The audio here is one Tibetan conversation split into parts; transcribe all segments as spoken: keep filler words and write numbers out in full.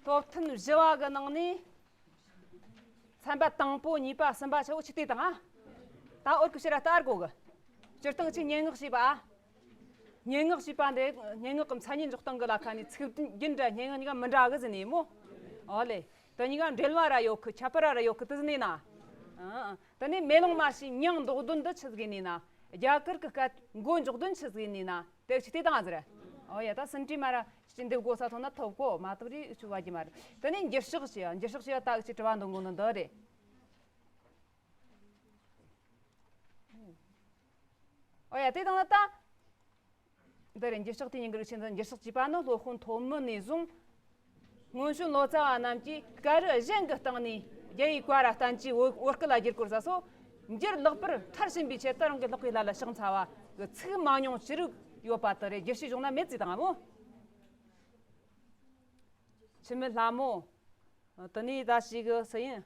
སློབ་ཐུན་བཞི་བ་གི་ནང་ནས་ཚན་པ་དང་པོ་གཉིས་པ་གསུམ་པ་ཆ་བོ་ཆི་སྟེ་དང་ཨ། ད་འོར་གི་ཕྱིར་ལྟ་དགོ་གི། སྤྱིར་བཏང་ཆི་སྙན་ངག་ཞེས་པ་ཨ། སྙན་ངག་ཞེས་པ་འདི་སྙན་ངག་གི་མཚན་ཉིད་འཇོག་སྟངས་གི་ལ་ཁ་ནས་ཚིག་རྒྱུན་འདྲ་སྙན་ངག་གཉིས་ཀ་མི་འདྲ་གི་ཟེར་ནས་མོ། ཨོ་ལེ། དེ་གཉིས་ཀ་འབྲེལ་བ་ར་ཡོད་གི། ཁྱད་པར་ར་ཡོད་གི་དེ་ཟེར་ནས་ན། ཨ། དེ་ནས་མེ་ལོང་མ་ཞེས་མྱིང་འདོགས་དོན་འདི་ཆི་ཟིག་ཡིན་ནས་ན། རྒྱ་གར་གི་སྐད་མགོ་འཇོག་དོན་ཆི་ཟིག་ཡིན་ནས་ན། དེ་ཆི་སྟེ་དང་ཟེར། ཨོ་ཡ། ད་སིན་ཏྲི་མ་ར་ཅི་འདེབས་དགོས་ས་ཐོན་ན་ཐོབ་གོ་མ་ཐོབ་རི་ཆུ་བ་གི་མ་རེད། དེ་ནས་འགྱུར་ཕྱོགས་ཅི་ཡ། འགྱུར་ཕྱོགས་ཅི་ཡ་ད་ཅི་དྲི་བ་འདོན་དགོས་ནི་འདི་རེད། ཨོ་ཡ། དེ་དང་ན་ད། འདི་རེད། འགྱུར་ཕྱོགས་དེ་ཉིན་གི་རིགས་ཆེན་འདི་འགྱུར་ཕྱོགས་ཅེས་པ་ནི་སློབ་དཔོན་ཐོན་མི་ནས་བཟུང་། སྔོན་བྱོན་ལོ་ཙཱ་བ་རྣམས་ཀྱིས་སྐད་རིགས་གཞན་གྱི་སྟེང་ནས་རྒྱ་ཡིག་བཀའ་ར་བསྟན་བཅོས་བོད་བོད་སྐད་ལ་བསྒྱུར་དགོས་ས་སོ། འགྱུར་ལེགས་པར་མཐར་ཕྱིན་པའི་ཆེད་དུ་རང་གི་ལག་པའི་ལྷ་ལ་ཕྱག་འཚལ་བ་གི་ཚིག་མང་ཉུང་ཅི་རིགས་ཡོད་པ་དེ་རེད། བསྒྱུར་བྱའི་གཞུང་ན་མེད་ཅེས་དང་ངམ་མོ། འཆི་མེད་ལྷ་མོ། དེ་ནས་ད་ཞིག་གི་སུ་ཡིན།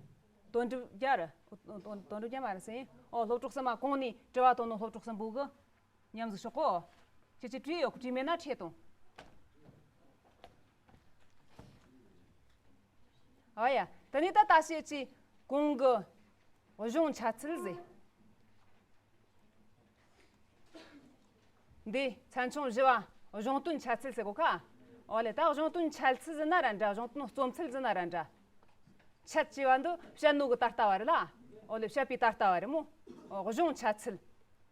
དོན་གྲུབ་རྒྱལ་རེད། དོན་དོན་གྲུབ་རྒྱལ་མ་རེད། སུ་ཡིན། ཨོ། སློབ་གྲོགས་གསུམ་མ་གོང་ནས་དྲི་བ་བཏོན་ནོ་སློབ་གྲོགས་གསུམ་པོ་གི་མཉམ་ཟིག་ཤོག་གོ། ཁྱེད་ཀྱིས་བྲིས་ཡོད། བྲིས་མེད་ན་ཁྲིད་དང་། ཨ་ཡ། དེ་ནས་ད་ད་བཤད་ཀྱི་གོང་གི་གཞུང་འཆད་ཚུལ་ཟེར། འདི་ཚན་ཆུང་བཞི་བ་གཞུང་དོན་འཆད་ཚུལ་ཟེར་གོ་ཁ། ཨོ་ལེ། ད་གཞུང་དོན་འཆད་ཚུལ་ཟེར་ན་ར་འདྲ། གཞུང་དོན་རྩོམ་ཚུལ་ཟེར་ན་ར་འདྲ། འཆད་ཅེས་པ་འདི་བཤད་ནོ་གི་ད་ལྟ་བ་རེད་ལ། ཨོ་ལེ། བཤད་པའི་ད་ལྟ་བ་རེད་མོ། ཨོ། གཞུང་འཆད་ཚུལ།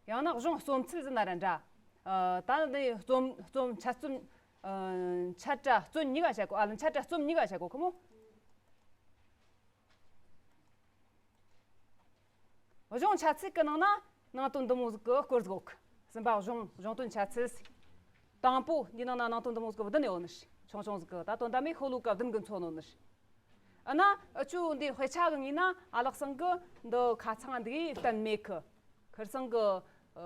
ཡང་ན་གཞུང་རྩོམ་ཚུལ་ཟེར་ན་ར་འདྲ། ཨ། ད་འདི་རྩོམ་རྩོམ་འཆད་རྩོམ། ཨ། འཆད་སྒྲ་རྩོམ་གཉིས་ཀ་བཤད་གོ། ཨ་ལ། འཆད་སྒྲ་རྩོམ་གཉིས་ཀ་བཤད་གོ་ཁ་མོ། གཞུང་འཆད་ཚུལ་གི་ནང་ན་ནང་དོན་འདི་མོ་ཟིག་གི་སྐོར་ཟིག་ཡོད་གི། གསུམ་པ་གཞུང་གཞུང་དོན་འཆད་ཚུལ། དང་པོ་འདི་ནང་ན་ནང་དོན་འདི་མོ་ཟིག་གི་བདུན་ཡོད་ནི་རེད། ཆུང་ཆུང་ཟིག་གི་ད་དོན་དག་མེད་ཤོ་ལོ་ཀ་བདུན་གི་མཚོན་ནོ་ནི་རེད། ཨ་ན་ཨ་ཆུ་འདི་དཔེ་ཆ་གི་ངོས་ན་ཨ་ལགས་སང་གི་འདི་ཁ་ཚང་འདི་གཏན་མེད་གི། ཁིར་སང་གི་ཨ་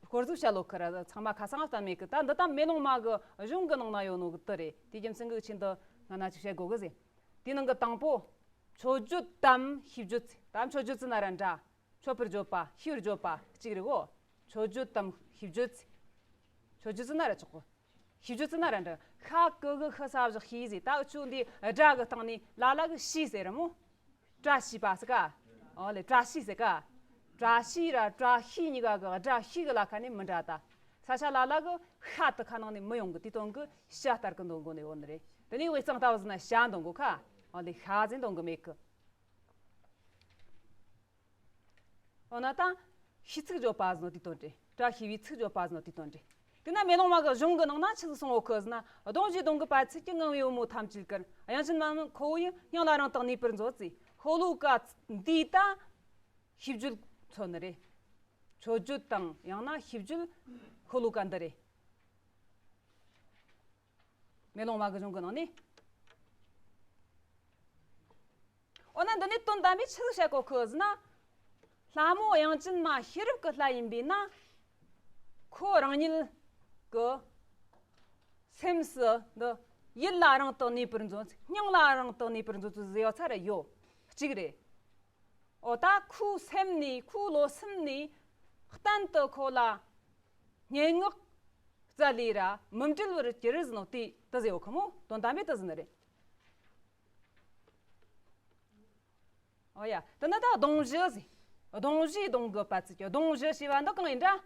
སྐོར་ཟིག་བཤད་ལོ་ཁིར་ཚང་མ་ཁ་ཚང་གཏན་མེད་གི། ད་འདི་ད་མེ་ལོང་མ་གི་གཞུང་གི་ནང་ན་ཡོད་ནོ་གི་དེ་རེད། དེ་རྒྱུ་མཚན་གི་ཆེད་དུ་ང་ན་ཅིག་བཤད་དགོས་གི་ཟེར། དེའི་ནང་གི་དང་པོ། མཆོད་བརྗོད་དམ་ཤིས་བརྗོད་ཟེར། ད་མཆོད་བརྗོད་ཟེར་ན་ར་འདྲ། མཆོད་པར་བརྗོད་པ། ཤིས་པར་བརྗོད་པ་གཅིག་རེད་གོ། མཆོད་བརྗོད་དམ་ཤིས་བརྗོད་ཟེར། མཆོད་བརྗོད་ཟེར་ན་ར་ཆོག་གོ། ཤིས་བརྗོད་ཟེར་ན་ར་འདྲ། ཤ་ཀུ་གུ་ཤི་ས་བཞག་ཤིས་ཟེར། ད་འུ་ཆོ་འདི་སྒྲ་གི་སྟེང་ནས་ལ་ལ་གི་ཤིས་ཟེར་ར་མོ། བཀྲ་ཤིས་པ་ཟེར་ག། ཨོ་ལེ། བཀྲ་ཤིས་ཟེར་ག། བཀྲ་ཤིས་ར་བཀྲ་ཤིས་གཉིས་ཀ་གི་སྒྲ་ཤིས་གི་ལ་ཁ་ནས་མི་འདྲ་ད། ས་ཆ་ལ་ལ་གི་ཤ་དེ་ཁ་ནང་ནས་མི་ཡོང་གི། དེ་དོན་གི་ཤ་ལྟར་གི་འདོན་དགོས་ནི་ཡོད་ནི་རེད། དེ་ནས་དབུས་གཙང་ལྟ་བུ་ཟེར་ན་ཤ་འདོན་དགོས་ཁ། ཨོ་ལེ། ཤ་ཟེར་འདོན་གི་མེད་གི། འོ་ན་ད་ཤིས་ཚིག་བརྗོད་པ་ཟེར་ནོ་དེའི་དོན་རེད། བཀྲ་ཤིས་པའི་ཚིག་བརྗོད་པ་ཟེར་ནོ་དེའི་དོན་རེད། དེ་ན་མེ་ལོང་མ་གི་གཞུང་གི་ནང་ན་ཆི་ཟིག་གསུངས་ཡོད་གི་ཟེར་ན། གདུང་བཞིའི་གདུང་གི་པད་ཚལ་གྱི། ངང་པའི་བུ་མོ་ཐམས་ཅད་བཀུར། དབྱངས་ཅན་མ་ཁོ་བོ་ཡི། སྙིང་ལ་རིང་དུ་གནས་པར་མཛོད་ཟེར། ཤོ་ལོ་ཀ་འདིའི་ད་ཤིས་བརྗོད་མཚོན་ནི་རེད། མཆོད་བརྗོད་དང་ཡང་ན་ཤིས་བརྗོད་ཤོ་ལོ་ཀ་འདི་རེད། མེ་ལོང་མ་གི་གཞུང་གི་ནང་ནས། འོ་ན་འདི་ནས་དོན་དམ་པའི་ཆི་ཟིག་བཤད་གོ་གི་ཟེར་ན། ལྷ་མོ་དབྱངས་ཅན་མ་ཤེས་རབ་ཀྱི་ལྷ་ཡིན་པས་ན། ཁོ་རང་ཉིད་ཀྱི་སེམས་སུ་འདི་ཡིད་ལ་རིང་དུ་གནས་པར་མཛོད། སྙིང་ལ་རིང་དུ་གནས་པར་མཛོད་ཟེར་ཡོད་ཚར་ཡོད། གཅིག་རེད། འོ་ད་ཁོའི་སེམས་ནས། ཁོའི་བློ་སེམས་ནས་གཏན་དུ་ཁོ་ལ་སྙན་ངག་རྩ་ལས་ར་མི་འབྲལ་བར་གྱུར་ཟེར་ནོ་དེ་དེ་ཟེར་ཡོད་ཁ་མོ། དོན་དམ་པའི་དེ་ཟེར་ནི་རེད། ཨོ་ཡ། དེ་ན་ད་གདུང་བཞི་ཟེར། གདུང་བཞིའི་གདུང་གི་པད་ཚལ་གྱི། གདུང་བཞི་ཞེས་པ་འདི་གང་ཡིན་འདྲ།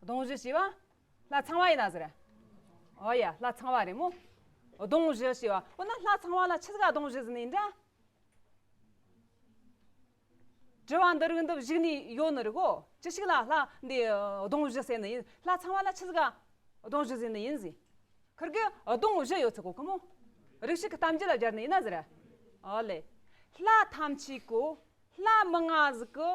གདུང་བཞི་ཞེས་པ་ལྷ་ཚངས་པ་ཡིན་ན་ཟེར། ཨོ་ཡ། ལྷ་ཚངས་པ་རེད་མོ། གདུང་བཞི་ཞེས་པ། འོ་ན་ལྷ་ཚངས་པ་ལ་ཆི་ཟིག་ག་གདུང་བཞི་ཟེར་ནི་ཡིན་འདྲ། དྲི་བ་འདི་རིགས་འདི་བཞུགས་ནས་ཡོད་ནི་རེད་གོ། ཅི་ཞིག་ལ་ལྷ་འདི་གདུང་བཞི་ཟེར་ནི་ཡིན། ལྷ་ཚངས་པ་ལ་ཆི་ཟིག་ག་གདུང་བཞི་ཟེར་ནི་ཡིན་ཟེར། ཁིར་གི་གདུང་བཞི་ཡོད་ཚེ་གོ་ཁ་མོ། རིགས་ཤིག་གི་གཏམ་རྒྱུད་ལ་སྦྱར་ནི་ཡིན་ན་ཟེར། ཨོ་ལེ། ལྷ་ཐམས་ཅད་ཀོ། ལྷ་མང་ང་ཟིག་གི།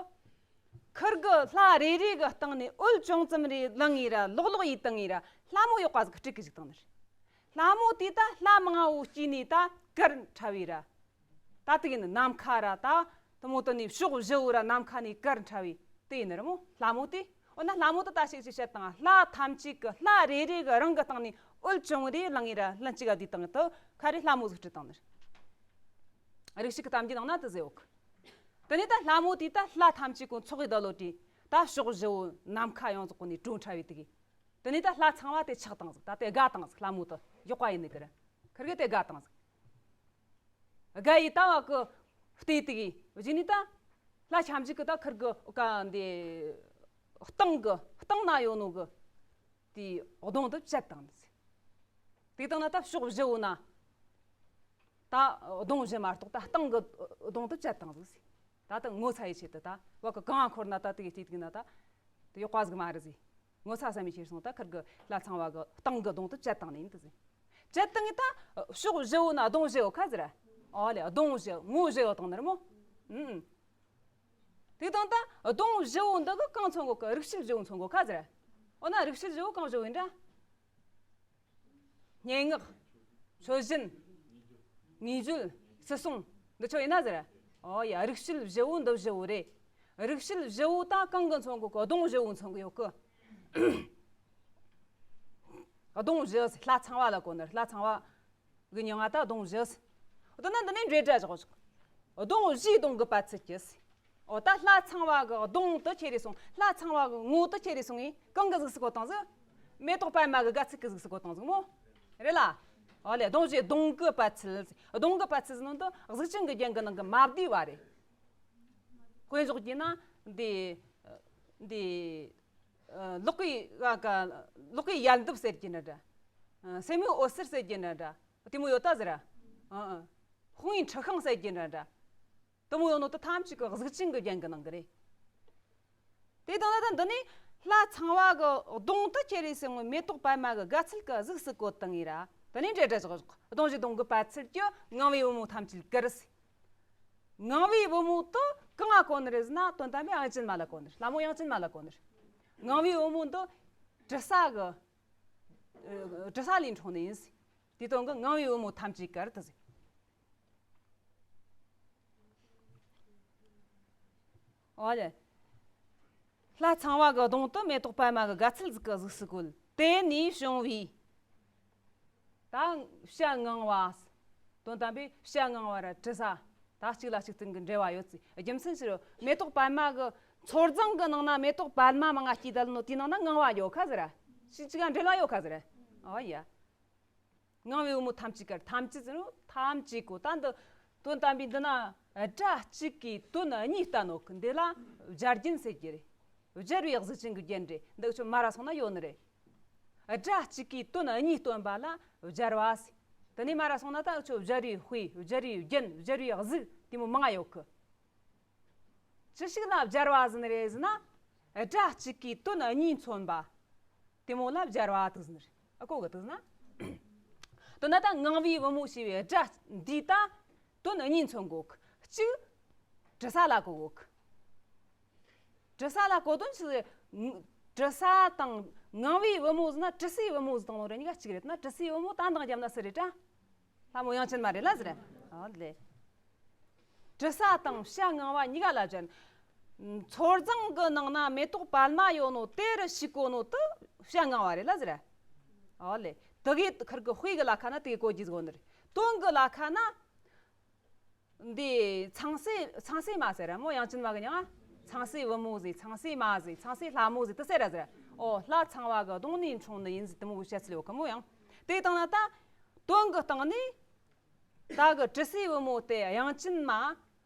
ཁིར་གི་ལྷ་རེ་རེ་གི་སྟེང་ནས་འོད་ཅུང་ཙམ་རེ་ལངས་ངེ་ར་ལོག་ལོག་ཡེ་བཏང་ངེ་ར་ལྷ་མོ་ཡོག་པ་ཟིག་གི་སྤྲུལ་གི་བཞུགས་བཏང་ནི་རེད། ལྷ་མོ་དེ་ད་ལྷ་མང་བོ་སྐྱེས་ནས་ད་གར་འཕྲད་བས་ར། ད་དེ་ཡིན་ནམ་མཁའ་ར་ད་དེ་མོ་དེ་ནས་ཕྱོགས་བཞི་བོ་ར་ནམ་མཁའ་ནས་གར་འཕྲད་བས་དེ་ཡིན་ནི་རེད་མོ། ལྷ་མོ་དེ། འོ་ན་ལྷ་མོ་དེ་ད་ཞིག་ཅིག་བཤད་དང་། ལྷ་ཐམས་ཅད་ཀྱི། ལྷ་རེ་རེ་གི་རང་གི་སྟེང་ནས་འོད་ཅུང་རེ་ལངས་ངེ་ར་ལྷན་ཅིག་ག་བསྡུས་བཏང་དུ་ཁ་རེ་ལྷ་མོ་ཟིག་སྤྲུལ་བཏང་ནི་རེད། རིགས་ཤིག་གི་གཏམ་རྒྱུད་ནང་ན་དེ་ཟེར་ཡོད་གི། དེ་ནས་ད་ལྷ་མོ་དེ་ད་ལྷ་ཐམས་ཅད་ཀུན་ཚོགས་ཀྱི་བདག་བློ་གྲོས་ད་ཕྱོགས་བཞི་བོ་ནམ་མཁའ་ཡོངས་རྫོགས་ཀུན་ནས་གྲོལ་འཕྲལ་བའི་དུས་ཀྱི། དེ་ནས་ད་ལྷ་ཚངས་པ་དེ་ཆགས་བཏང་ཟིག། ད་དེ་དགའ་བཏང་ཟིག། ལྷ་མོ་དེ་ཡག་པ་ཡིན་ནི་གི་ར། ཁིར་གི་དེ་དགའ་བཏང་ཟིག་དགའ་ཡི་ད་བ་གི་བལྟས་དུ་གི་བཞིན་ནི་ད་ལྷ་ཆ་མཇུག་གི་ད་ཁིར་གི་ཀ་འདི་སྟེང་གི་སྟེང་ན་ཡོད་ནོ་གི་དེའི་གདོང་དུ་བཅད་བཏང་ནི་ཟིག་དེ་དང་ན་ད་ཕྱོགས་བཞི་བོ་ན་ད་གདོང་བཞི་མ་གཏོགས་ད་སྟེང་གི་གདོང་དུ་བཅད་བཏང་ཟིག་ད་ད་ངོ་ཚ་ཡི་ཆེད་དུ་ད་བ་གི་གང་འཁོར་ན་ད་དེ་གི་དེ་དུ་ན་ད་དེ་ཡོག་པ་ཟིག་མ་རེད་ཟིག་ངོ་ཚ་བསམ་མི་ཤེས་སོང་ད་ཁིར་གི་ལྷ་ཚངས་པ་གི་སྟེང་གི་གདོང་དུ་བཅད་བཏང་ནི་ཡིན་དུ་ཟིག་བཅད་བཏང་ངི་ད་ཕྱོགས་བཞི་བོ་ན་གདོང་བཞི་བོ་ཁ་ཟེར། ཨོ་ལེ་གདོང་བཞི་ངོ་བཞི་བོ་བཏང་ནི་རེད་མོ། ཨུམ། དེ་དང་ད་གདོང་བཞི་བོ་འདི་གི་གང་མཚོན་གོ་གི་རིགས་ཤུལ་བཞི་བོ་མཚོན་གོ་ཁ་ཟེར། འོ་ན་རིགས་ཤུལ་བཞི་བོ་གང་བཞི་བོ་ཡིན་འདྲ། སྙན་ངག་མཆོད་བཞིན། དངོས་བརྗོད། སྲིད་སྲུང་། འདི་ཆོ་ཡིན་ན་ཟེར། ཨོ་ཡ་རིགས་ཤུལ་བཞི་བོ་འདི་བཞི་བོ་རེད། རིགས་ཤུལ་བཞི་བོ་ད་གང་གི་མཚོན་གོ་གི་གདོང་བཞི་བོ་མཚོན་གི་ཡོད་གི་གདོང་བཞི་ལྷ་ཚངས་པ་ལ་གོ་ནི་ལྷ་ཚངས་པ་གི་མྱིང་ང་ད་གདོང་བཞི། འོ་ད་ན་འདི་ནས་འབྲེལ་སྒྲ་བཞག་གདོང་བཞིའི་གདོང་གི་པད་ཚལ་གྱི། འོ་ད་ལྷ་ཚངས་པ་གི་གདོང་དུ་ཁྱེར་རེ་སོང་། ལྷ་ཚངས་པ་གི་ངོ་དུ་ཁྱེར་རེ་སོང་ངས་གང་གི་གཟུགས་སུ་བཀོད་བཏང་ཟིག་མེ་ཏོག་པད་མ་གི་དགའ་ཚལ་གི་གཟུགས་སུ་བཀོད་བཏང་ཟིག་མོ། རེད་ལ། འོ་ལེ་གདོང་བཞིའི་གདོང་གི་པད་ཚལ། གདོང་གི་པད་ཚལ་ནང་དུ་གཟུགས་ཅན་གི་རྒྱན་གི་ནང་གི་མ་བསྡུས་པ་རེད། དཔེ་འཇོག་རྒྱུ་ན་འདི། འདི། ལོག་གི་ལོག་གི་ཡལ་འདབ་ཟེར་གྱི་ན་འདྲ། སེན་མོའི་འོད་ཟེར་ཟེར་གྱི་ན་འདྲ། དེ་མོ་ཡོད་ད་ཟེར། ཧོང་ཡིན་ཁྲི་ཤིང་ཟེར་གྱི་ན་འདྲ། དེ་མོ་ཡོད་ནོ་དེ་ཐམས་ཅད་ཀྱི་གཟུགས་ཅན་གྱི་རྒྱན་གྱི་ནང་གི་རེད། དེ་དང་ད་འདི་ནི་ལྷ་ཚངས་པ་གི་གདོང་དུ་ཁྱེར་རེ་སོང་ངས་མེ་ཏོག་པད་མ་གི་དགའ་ཚལ་གི་གཟུགས་སུ་བཀོད་བཏང་ངེ་ར། དེ་ནས་འབྲེལ་སྒྲ་བཞག་གདོང་བཞི་གདོང་གི་པད་ཚལ་གྱི་ངང་བའི་བུ་མོ་ཐམས་ཅད་གར་ཟེར། ངང་བའི་བུ་མོ་དུ་གང་ང་གོ་ནི་རེད་ཟེར་ན་དོན་དམ་པའི་དབྱངས་ཅན་མ་ལ་གོ་ནི་རེད། ལྷ་མོ་དབྱངས་ཅན་མ་ལ་གོ་ནི་རེད། ངང་བའི་བུ་མོ་འདི་དྲི་ཟ་གི་དྲི་ཟ་ལས་འཁྲུངས་ནི་ཡིན་ཟེར། དེ་དོན་གི་ངང་བའི་བུ་མོ་ཐམས་ཅད་གར་དུ་ཟེར། ཨོ་ལེ། ལྷ་ཚངས་པ་གི་གདོང་དུ་མེ་ཏོག་པད་མ་གི་དགའ་ཚལ་ཟིག་གི་གཟུགས་སུ་བཀོད། དེ་ནས་བྱུང་བའི། ད་བྱ་ངང་བ། དོན་དམ་པའི་བྱ་ངང་བ་ར་དྲི་ཟ། ད་གཅིག་ལ་གཅིག་བརྟེན་གྱི་འབྲེལ་བ་ཡོད་ཚེ་རྒྱུ་མཚན་ཕྱིར་མེ་ཏོག་པད་མ་གི་མཚོ་རྫོང་གི་ནང་ན་མེ་ཏོག་པད་མ་མང་ང་སྐྱེས་བསྡད་ནོ་དེའི་ནང་ན་ངང་བ་ཡོད་ཁ་ཟེར། གཅིག་གཅིག་ག་འབྲེལ་བ་ཡོད་ཁ་ཟེར། ཨོ་ཡ། ངང་བའི་བུ་མོ་ཐམས་ཅད་གར། ཐམས་ཅད་ཟེར་ནོ་ཐམས་ཅད་གོ། ད་འདི་དོན་དམ་པའི་འདི་ན་སྒྲ་གཅིག་གིས་དོན་གཉིས་བསྟན་ནོ་གི་འདི་ལ་སྦྱར་རྒྱན་ཟེར་གྱི་རེད། སྦྱར་བའི་གཟུགས་ཅན་གྱི་རྒྱན་རེད། འདི་ཆོ་མ་ར་སོང་ན་ཡོད་ནི་རེད། སྒྲ་གཅིག་གིས་དོན་གཉིས་སྟོན་པ་ལ་སྦྱར་བ་ཟེར། དེ་ནས་མ་ར་སོང་ན་ད་ཆོ་སྦྱར་བའི་དཔེ། སྦྱར་བའི་རྒྱན། སྦྱར་བའི་གཟུགས་དེ་མོ་མང་ང་ཡོད་གི་ཅི་ཞིག་ལ་སྦྱར་བ་ཟེར་ནི་རེད་ཟེར་ན། སྒྲ་གཅིག་གིས་དོན་གཉིས་མཚོན་པ། དེ་མོ་ལ་སྦྱར་བ་དུ་ཟེར་ནི་རེད། ཨ་གོ་གི་དུ་ཟེར་ན། དོན་ན་ད་ངང་བའི་བུ་མོ་ཞེས་པའི་སྒྲ་འདིས་ད་དོན་གཉིས་མཚོན་གོ་གི་གཅིག་དྲི་ཟ་ལ་གོ་གོ་གི་དྲི་ཟ་ལ་གོ་དོན་ཞིག་དྲི་ཟ་དང་ངང་བའི་བུ་མོ་ཟེར་ན་དྲི་ཟའི་བུ་མོ་ཟེར་དང་ནོ་རེ་གཉིས་ཀ་གཅིག་རེད། ན་དྲི་ཟའི་བུ་མོ་ད་འདང་རྒྱབ་ན་སུ་རེད་དྲ། ལྷ་མོ་དབྱངས་ཅན་མ་རེད་ལ་ཟེར། ཨ་ལེ། དྲི་ཟ་དང་བྱ་ངང་བ་གཉིས་ཀ་ལ་སྦྱར། མཚོ་རྫོང་གི་ནང་ན་མེ་ཏོག་པད་མ་ཡོད་ནོ་དེ་རུ་ཞིག་གོ་ནོ་དུ་བྱ་ངང་བ་རེད་ལ་ཟེར། ཨོ་ལེ། དུ་གི་ཁུར་གི་དཔེ་གི་ལ་ཁ་ན་དུ་གི་གོ་རྒྱུ་ཟིག་གོ་ནི་རེད། དོན་གི་ལ་ཁ་ན། འདི་ཚངས་སྲས་ཚངས་སྲས་མ་ཟེར་ར་མོ་དབྱངས་ཅན་མ་གི་མྱིང་ང་། ཚངས་སྲས་བུ་མོ་ཟེར། ཚངས་སྲས་མ་ཟེར། ཚངས་སྲས་ལྷ་མོ་ཟེར། དུ་ཟེར་ར་ཟེར། ཨོ་ལྷ་ཚངས་པ་གི་གདོང་ནས་འཁྲུངས་ནི་ཡིན་ཟེར་དུ་མོ་གི་བཤད་ཚུལ་ཡོད་གི་མོ་ཡང་། དེ་དང་ན་ད། དོན་གི་སྟེང་ནས། ད་གི་དྲི་ཟའི་བུ་མོ་དེ་དབྱངས་ཅན་མ་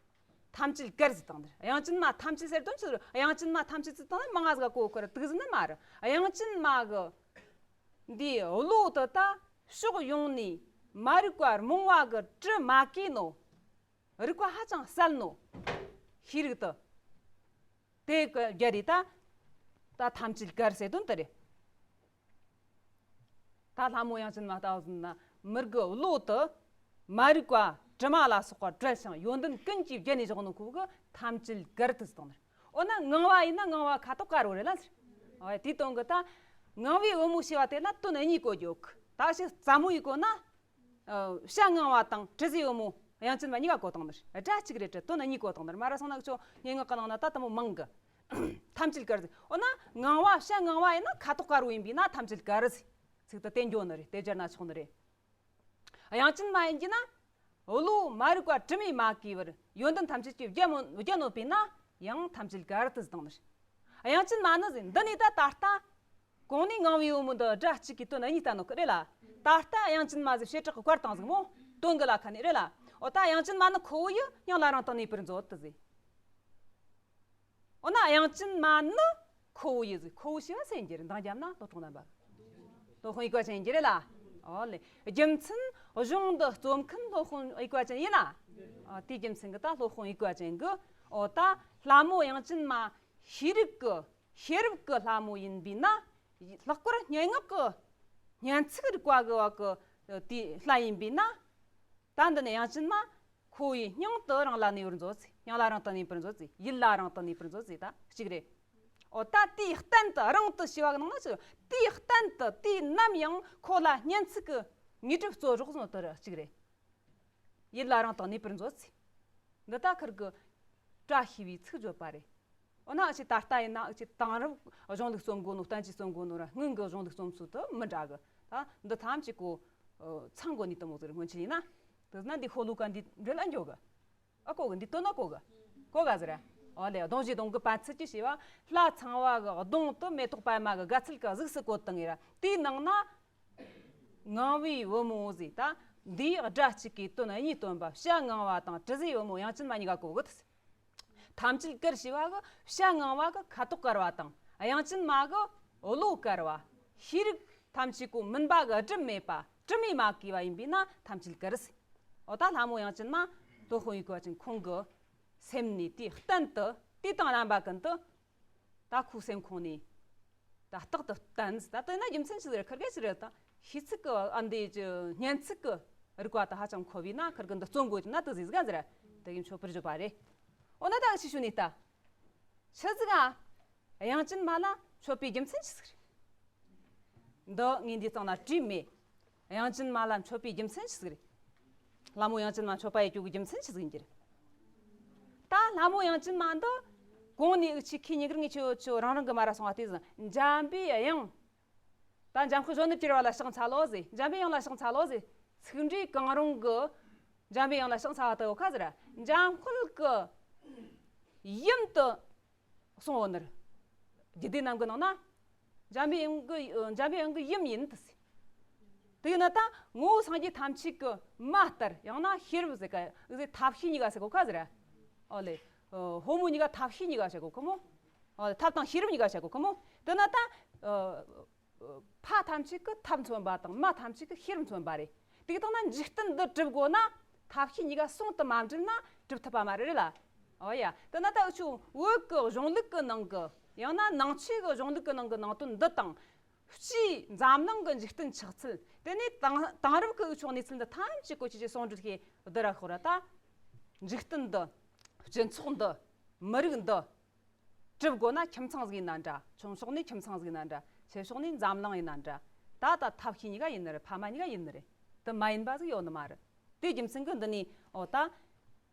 ཐམས་ཅད་གར་ཟེར་བཏང་ནི་རེད། དབྱངས་ཅན་མ་ཐམས་ཅད་ཟེར་དོན་ཅི་རེད། དབྱངས་ཅན་མ་ཐམས་ཅད་ཟེར་བཏང་ན་མང་ང་ཟིག་ག་གོ་གི་རེད། དུ་ཟེར་ནི་མ་རེད། དབྱངས་ཅན་མ་གི་འདིའི་བློ་དེ་ད་ཕྱོགས་ཡོངས་ནས་མ་རིག་པ་རྨོངས་པ་གི་དྲི་མ་གོས་ནོ། རིག་པ་ཧ་ཅང་གསལ་ནོ། ཤེས་རིག་དེ། དེ་གི་རྒྱ་རེད་ད། ད་ཐམས་ཅད་གར་ཟེར་དོན་དེ་རེད། ད་ལྷ་མོ་དབྱངས་ཅན་མ་ལྟ་བུ་ཟིན་ན་མི་དགེ་བློ་དེ། མ་རིག་པ་དྲི་མ་ལ་སོགས་པ་བྲལ་ཞིང་ཡོན་ཏན་ཀུན་གྱིས་བརྒྱན་ནས་བཞག་ནོ་ཁོ་གི་ཐམས་ཅད་གར་དུ་བཏང་ནི་རེད། འོ་ན་ངང་བ་ཡིན་ན་ངང་བ་ཁ་དོག་དཀར་བོ་རེད་ལ་ཟེར། འོ་དེའི་དོན་གི་ད། ངང་བའི་བུ་མོ་ཞེས་པ་དེ་ལ་དོན་གཉིས་གོ་རྒྱུ་གི་ད་ཞིག་ཙམ་མོ་ཡིས་གོ་ན། བྱ་ངང་བ་དང་དྲི་ཟའི་བུ་མོ་དབྱངས་ཅན་མ་གཉིས་ཀ་གོ་བཏང་ནི་རེད། སྒྲ་གཅིག་རེད་དྲི་དོན་གཉིས་གོ་བཏང་ནི་རེད། མ་ར་སོང་ན་ཁྱོད་སྙན་ངག་གི་ནང་ན་ད་དུ་མོ་མང་གི་ཐམས་ཅད་གར་ཟེར། འོ་ན་ངང་བ་བྱ་ངང་བ་ཡིན་ན་ཁ་དོག་དཀར་བོ་ཡིན་པས་ན་ཐམས་ཅད་གར་ཟེར། ཚིག་ཏུ་བསྟན་འགྱོ་ནི་རེད། དེ་སྦྱར་ན་ཆོག་ནི་རེད། དབྱངས་ཅན་མ་ཡིན་གྱི་ན། བློ་མ་རིག་པ་དྲི་མས་མ་གོས་པར་ཡོན་ཏན་ཐམས་ཅད་ཀྱིས་བརྒྱན་མོ་བརྒྱན་ནོ་པས་ན་ཡང་ཐམས་ཅད་གར་དུ་བཏང་ནི་རེད། དབྱངས་ཅན་མ་ནི་ཟེར་འདི་ནས་ད་ད་ལྟ། གོང་ནས་ངང་བའི་བུ་མོ་འདི་སྒྲ་གཅིག་གིས་དོན་གཉིས་བསྟན་ནོ་རེད་ལ། ད་ལྟ་དབྱངས་ཅན་མ་ཟིག་བྱེ་བྲག་གི་བཀར་བཏང་ཟིག་མོ། དོན་གི་ལ་ཁ་ནས་རེད་ལ། འོ་ད་དབྱངས་ཅན་མ་ནི་ཁོ་བོ་ཡི་སྙིང་ལ་རིང་དུ་གནས་པར་མཛོད་དུ་ཟིག་འོ་ན་དབྱངས་ཅན་མ་ནི་ཁོ་བོ་ཡི་ཟིག་ཁོ་བོ་ཞེས་པ་སེམས་འགྱུར་འདང་རྒྱབ་ན་སློབ་གྲོགས་རྣམ་པ། སློབ་དཔོན་དབྱུག་པ་ཅན་གྱི་རེད་ལ། འོ་ལེ། རྒྱུ་མཚན་གཞུང་འདི་རྩོམ་མཁན་སློབ་དཔོན་དབྱུག་པ་ཅན་ཡིན་ལ། ཨ། དེའི་རྒྱུ་མཚན་གྱིས་ད་སློབ་དཔོན་དབྱུག་པ་ཅན་གྱིས། འོ་ད་ལྷ་མོ་དབྱངས་ཅན་མ་ཤེས་རིག་གི་ཤེས་རབ་ཀྱི་ལྷ་མོ་ཡིན་པས་ན། ལྷག་པར་སྙན་ངག་གི་སྙན་ཚིག་རིག་པ་གི་བ་གི་དེའི་ལྷ་ཡིན་པས་ན། ད་འདི་ནས་དབྱངས་ཅན་མ་ཁོ་བོའི་སྙིང་དུ་རིང་ལ་གནས་པར་མཛོད་ཟེར། སྙིང་ལ་རིང་དུ་གནས་པར་མཛོད་ཟེར། ཡིད་ལ་རིང་དུ་གནས་པར་མཛོད་ཟེར། ད་གཅིག་རེད། འོ་ད་དེའི་གཏན་དུ་རིང་དུ་ཞེས་པ་གི་ནང་ན་ཅི། དེའི་གཏན་དུ་དུས་ནམ་ཡང་ཁོ་ལ་སྙན་ཚིག་གི་དངོས་གྲུབ་སྩོལ་རོགས་ཟེར་ནོ་དེ་རེད། གཅིག་རེད། ཡིད་ལ་རིང་དུ་གནས་པར་མཛོད་ཟེར། འདི་ད་ཁིར་གི་བཀྲ་ཤིས་པའི་ཚིག་བརྗོད་པ་རེད། འོ་ན་ཨ་ཅེ་ད་ལྟ་ཡིན་ན་ཨ་ཅེ་དེང་རབས་གཞུང་ལུགས་རྩོམ་དགོས་ནོ། བསྟན་བཅོས་རྩོམ་དགོས་ནོ་ར་སྔོན་གྱི་གཞུང་ལུགས་རྩོམ་སྲོལ་དུ་མི་འདྲ་གི། ད་འདི་ཐམས་ཅད་ཀོ་ཚང་དགོས་ནི་དུ་མོ་ཟེར། སྔོན་ཆད་ཡིན་ན། དེ་ན་འདི་ཤོ་ལོ་ཀ་འདི་འབྲེལ་ཨ་འགྱོ་གི། ཨ་གོ་གི། འདི་དོན་ཨ་གོ་གི། གོ་ག་ཟེར། འོ་ལེ། གདུང་བཞིའི་གདུང་གི་པ་ཚིག་གི་ཞེས་པ། ལྷ་ཚངས་པ་གི་གདུང་དུ་མེ་ཏོག་པད་མ་གི་དགའ་ཚལ་གི་གཟུགས་སུ་བཀོད་བཏང་ངེ་ར། དེའི་ནང་ན། ངང་བའི་བུ་མོ་ཟེར། ད་འདིའི་སྒྲ་གཅིག་གིས་དོན་གཉིས་སྟོན་པ་བྱ་ངང་བ་དང་དྲི་ཟའི་བུ་མོ་དབྱངས་ཅན་མ་གཉིས་ཀ་གོ་གི། ཐམས་ཅད་དཀར་ཞེས་པ་གི་བྱ་ངང་བ་གི་ཁ་དོག་དཀར་བ་དང་། དབྱངས་ཅན་མ་གི་བློ་དཀར་བ། ཤེས་རིག་ཐམས་ཅད་ཀོ་མུན་པ་གི་སྒྲིབ་མེད་པ། དྲི་མས་མ་གོས་པ་ཡིན་པས་ན་ཐམས་ཅད་དཀར་ཟེར། འོ་ད་ལྷ་མོ་དབྱངས་ཅན་མ་སློབ་དཔོན་དབྱུག་པ་ཅན་ཁོང་གི་སེམས་ནས་དེའི་གཏན་དུ་དུས་དང་རྣམ་པ་ཀུན་ཏུ། ད་ཁོའི་སེམས་ཁོང་ནས་ད་རྟག་ཏུ་བསྟན་ཟེར། ད་དེ་ན་རྒྱུ་མཚན་ཅི་ཟིག་རེད། ཁིར་གེ་ཅི་རེད། ད་ཤེས་ཚིག་གི་ཨ་འདི་ཀྱི་སྙན་ཚིག་གི་རིག་པ་ད་ཧ་ཅང་མཁོ་བས་ན་ཁིར་གི་འདི་རྩོམ་དགོས་ཀྱི་ན་དེ་ཟིག་ཟིག་ཟེར། དེ་གི་མཆོད་པར་བརྗོད་པ་རེད། འོ་ན་ད་ཨ་ཕྱི་ཤུ་ནས་ད་ཆི་ཟིག་ཨ། དབྱངས་ཅན་མ་ལ་མཆོད་པའི་རྒྱུ་མཚན་ཅི་ཟིག་རེད། འདི་ངས་འདི་སྟེང་ན་བྲིས་མེད། དབྱངས་ཅན་མ་ལ་མཆོད་པའི་རྒྱུ་མཚན་ཅི་ཟིག་རེད། ལྷ་མོ་དབྱངས་ཅན་མ་མཆོད་པ་ཡེད་རྒྱུ་གི་རྒྱུ་མཚན་ཅི་ཟིག་ཡིན་གྱི་རེད། ད་ལྷ་མོ་དབྱངས་ཅན་མ་འདི་གོང་ནས་འུ་ཆོས་ཁྱེད་གཉིས་ཀར་ངས་ཁྱོད་ཁྱོད་རང་རང་གི་མ་ར་སོང་བ་དེ་ཟིག་འཇམ་པའི་དབྱངས། ད་འཇམ་དཔལ་གཞོན་ནུར་གྱུར་པ་ལ་ཕྱག་འཚལ་ལོ་ཟེར། འཇམ་པའི་དབྱངས་ལ་ཕྱག་འཚལ་ལོ་ཟེར། ཚིག་འབྲས་གང་རུང་གི་འཇམ་པའི་དབྱངས་ལ་ཕྱག་འཚལ་བ་དེ་ཡོད་ཁ་ཟེར། འཇམ་དཔལ་གི་ཡུམ་དུ་གསུངས་ཡོད་ནི་རེད། རྒྱུད་སྡེ་རྣམས་ཀྱི་ནང་ན། འཇམ་པའི་དབྱངས་ཀྱི་འཇམ་པའི་དབྱངས་ཀྱི་ཡུམ་ཡིན་དུ་ཟེར། དེ་ཡིན་ན་ད་ངོ་བོ་སངས་རྒྱས་ཐམས་ཅད་ཀྱི་མ་ལྟར། ཡང་ན་ཤེས་རབ་ཟེར་ག་ཟེར། ཐབས་ཤེས་གཉིས་ཀ་ཟེར་གོ་ཁ་ཟེར། ཨོ་ལེ། ཕོ་མོ་གཉིས་ཀ་ཐབས་ཤེས་གཉིས་ཀ་བྱེད་གོ་ཁོ་མོ། ཨོ་ལེ། ཐབས་དང་ཤེས་རབ་གཉིས་ཀ་བྱེད་གོ་ཁོ་མོ། དེ་ན་ད་ཕ་ཐམས་ཅད་ཀྱི་ཐབས་མཚོན་པ་དང་མ་ཐམས་ཅད་ཀྱི་ཤེས་རབ་མཚོན་པ་རེད། དེ་དང་ན་འཇིག་རྟེན་འདི་གྲུབ་དགོས་ན་ཐབས་ཤེས་གཉིས་ཀ་ཟུང་དུ་མ་འབྲེལ་ན་གྲུབ་ཐུབ་པ་མ་རེད་རེད་ལ། ཨོ་ཡ། དེ་ན་ད་འུ་ཆོ་བོད་ཀྱི་གཞུང་ལུགས་ཀྱི་ནང་གི། ཡང་ན་ནང་ཆོས་ཀྱི་གཞུང་ལུགས་ཀྱི་ནང་གི་ནང་དོན་འདི་དང་། སྤྱིའི་འཛམ་གླིང་གི་འཇིག་རྟེན་ཆགས་ཚུལ། དེ་ནས་དེང་དེང་རབས་ཀྱི་འུ་ཆོ་གནས་ཚུལ་འདི་ཐམས་ཅད་ཀོ་ཆེ་ཆེ་ཟུང་འབྲེལ་གྱིས་བསྡུར་ར་ཤོག་ར་ད། འཇིག་རྟེན་འདི། སྤྱི་ཚོགས་འདི། མི་རིགས་འདི། གྲུབ་དགོས་ན་ཁྱིམ་ཚང་ཟིག་ཡིན་ན་འདྲ། ཆུང་ཕྱོགས་ནས་ཁྱིམ་ཚང་ཟིག་ཡིན་ན་འདྲ། ཆེ་ཕྱོགས་ནས་འཛམ་གླིང་ཡིན་ན་འདྲ། ད་ད་ཐབས་ཤེས་གཉིས་ཀ་ཡིན་ནི་རེད། ཕ་མ་གཉིས་ཀ་ཡིན་ནི་རེད། དེ་མ་ཡིན་པ་ཟིག་ཡོད་ནི་མ་རེད། དེའི་རྒྱུ་མཚན་གྱིས་འདི་ནས་ཨོ་ད།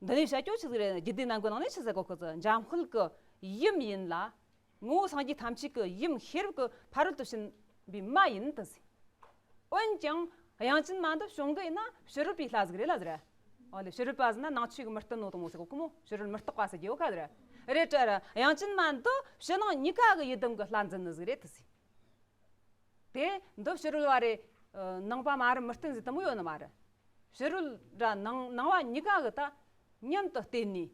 འདི་ནས་བཤད་རྒྱུ་ཆི་ཟིག་རེད། རྒྱུད་སྡེ་རྣམས་ཀྱི་ནང་ནས་ཆི་ཟེར་གོ་ཁོ་ཚོ་འཇམ་དཔལ་གྱི་ཡུམ་ཡིན་ལ། ངོ་བོ་སངས་རྒྱས་ཐམས་ཅད་ཀྱི་ཡུམ་ཤེས་རབ་ཀྱི་ཕ་རོལ་ཏུ་ཕྱིན་པའི་མ་ཡིན་དུ་ཟེར། འོན་ཀྱང་དབྱངས་ཅན་མ་འདི་བྱུང་གི་ཡིན་ན་ཕྱི་རོལ་པའི་ལྷ་ཟིག་རེད་ལ་ཟེར། ཨོ་ལེ། ཕྱི་རོལ་པ་ཟེར་ན་ནང་ཆོས་ཀྱི་མི་བསྟེན་ནོ་དང་མོ་ཟེར་གོ་ཁོ་མོ། ཕྱི་རོལ་མི་རྟག་པ་ཟེར་གི་ཡོད་ཁ་ཟེར། རེད་དྲ་ར། དབྱངས་ཅན་མ་འདི་ཕྱི་ནང་གཉིས་ཀ་གི་ཡི་དམ་གྱི་ལྷ་འཛིན་ནི་ཟིག་རེད་དུ་ཟེར། དེ་འདི་ཕྱི་རོལ་བ་རེད། ནང་པ་མ་རེད། མི་བསྟེན་ཟེར་དུ་མོ་ཡོད་ནི་མ་རེད། ཕྱི་རོལ་ར་ནང་ནང་བ་གཉིས་ཀ་གི་ད་མཉམ་དུ་བསྟེན་ནས།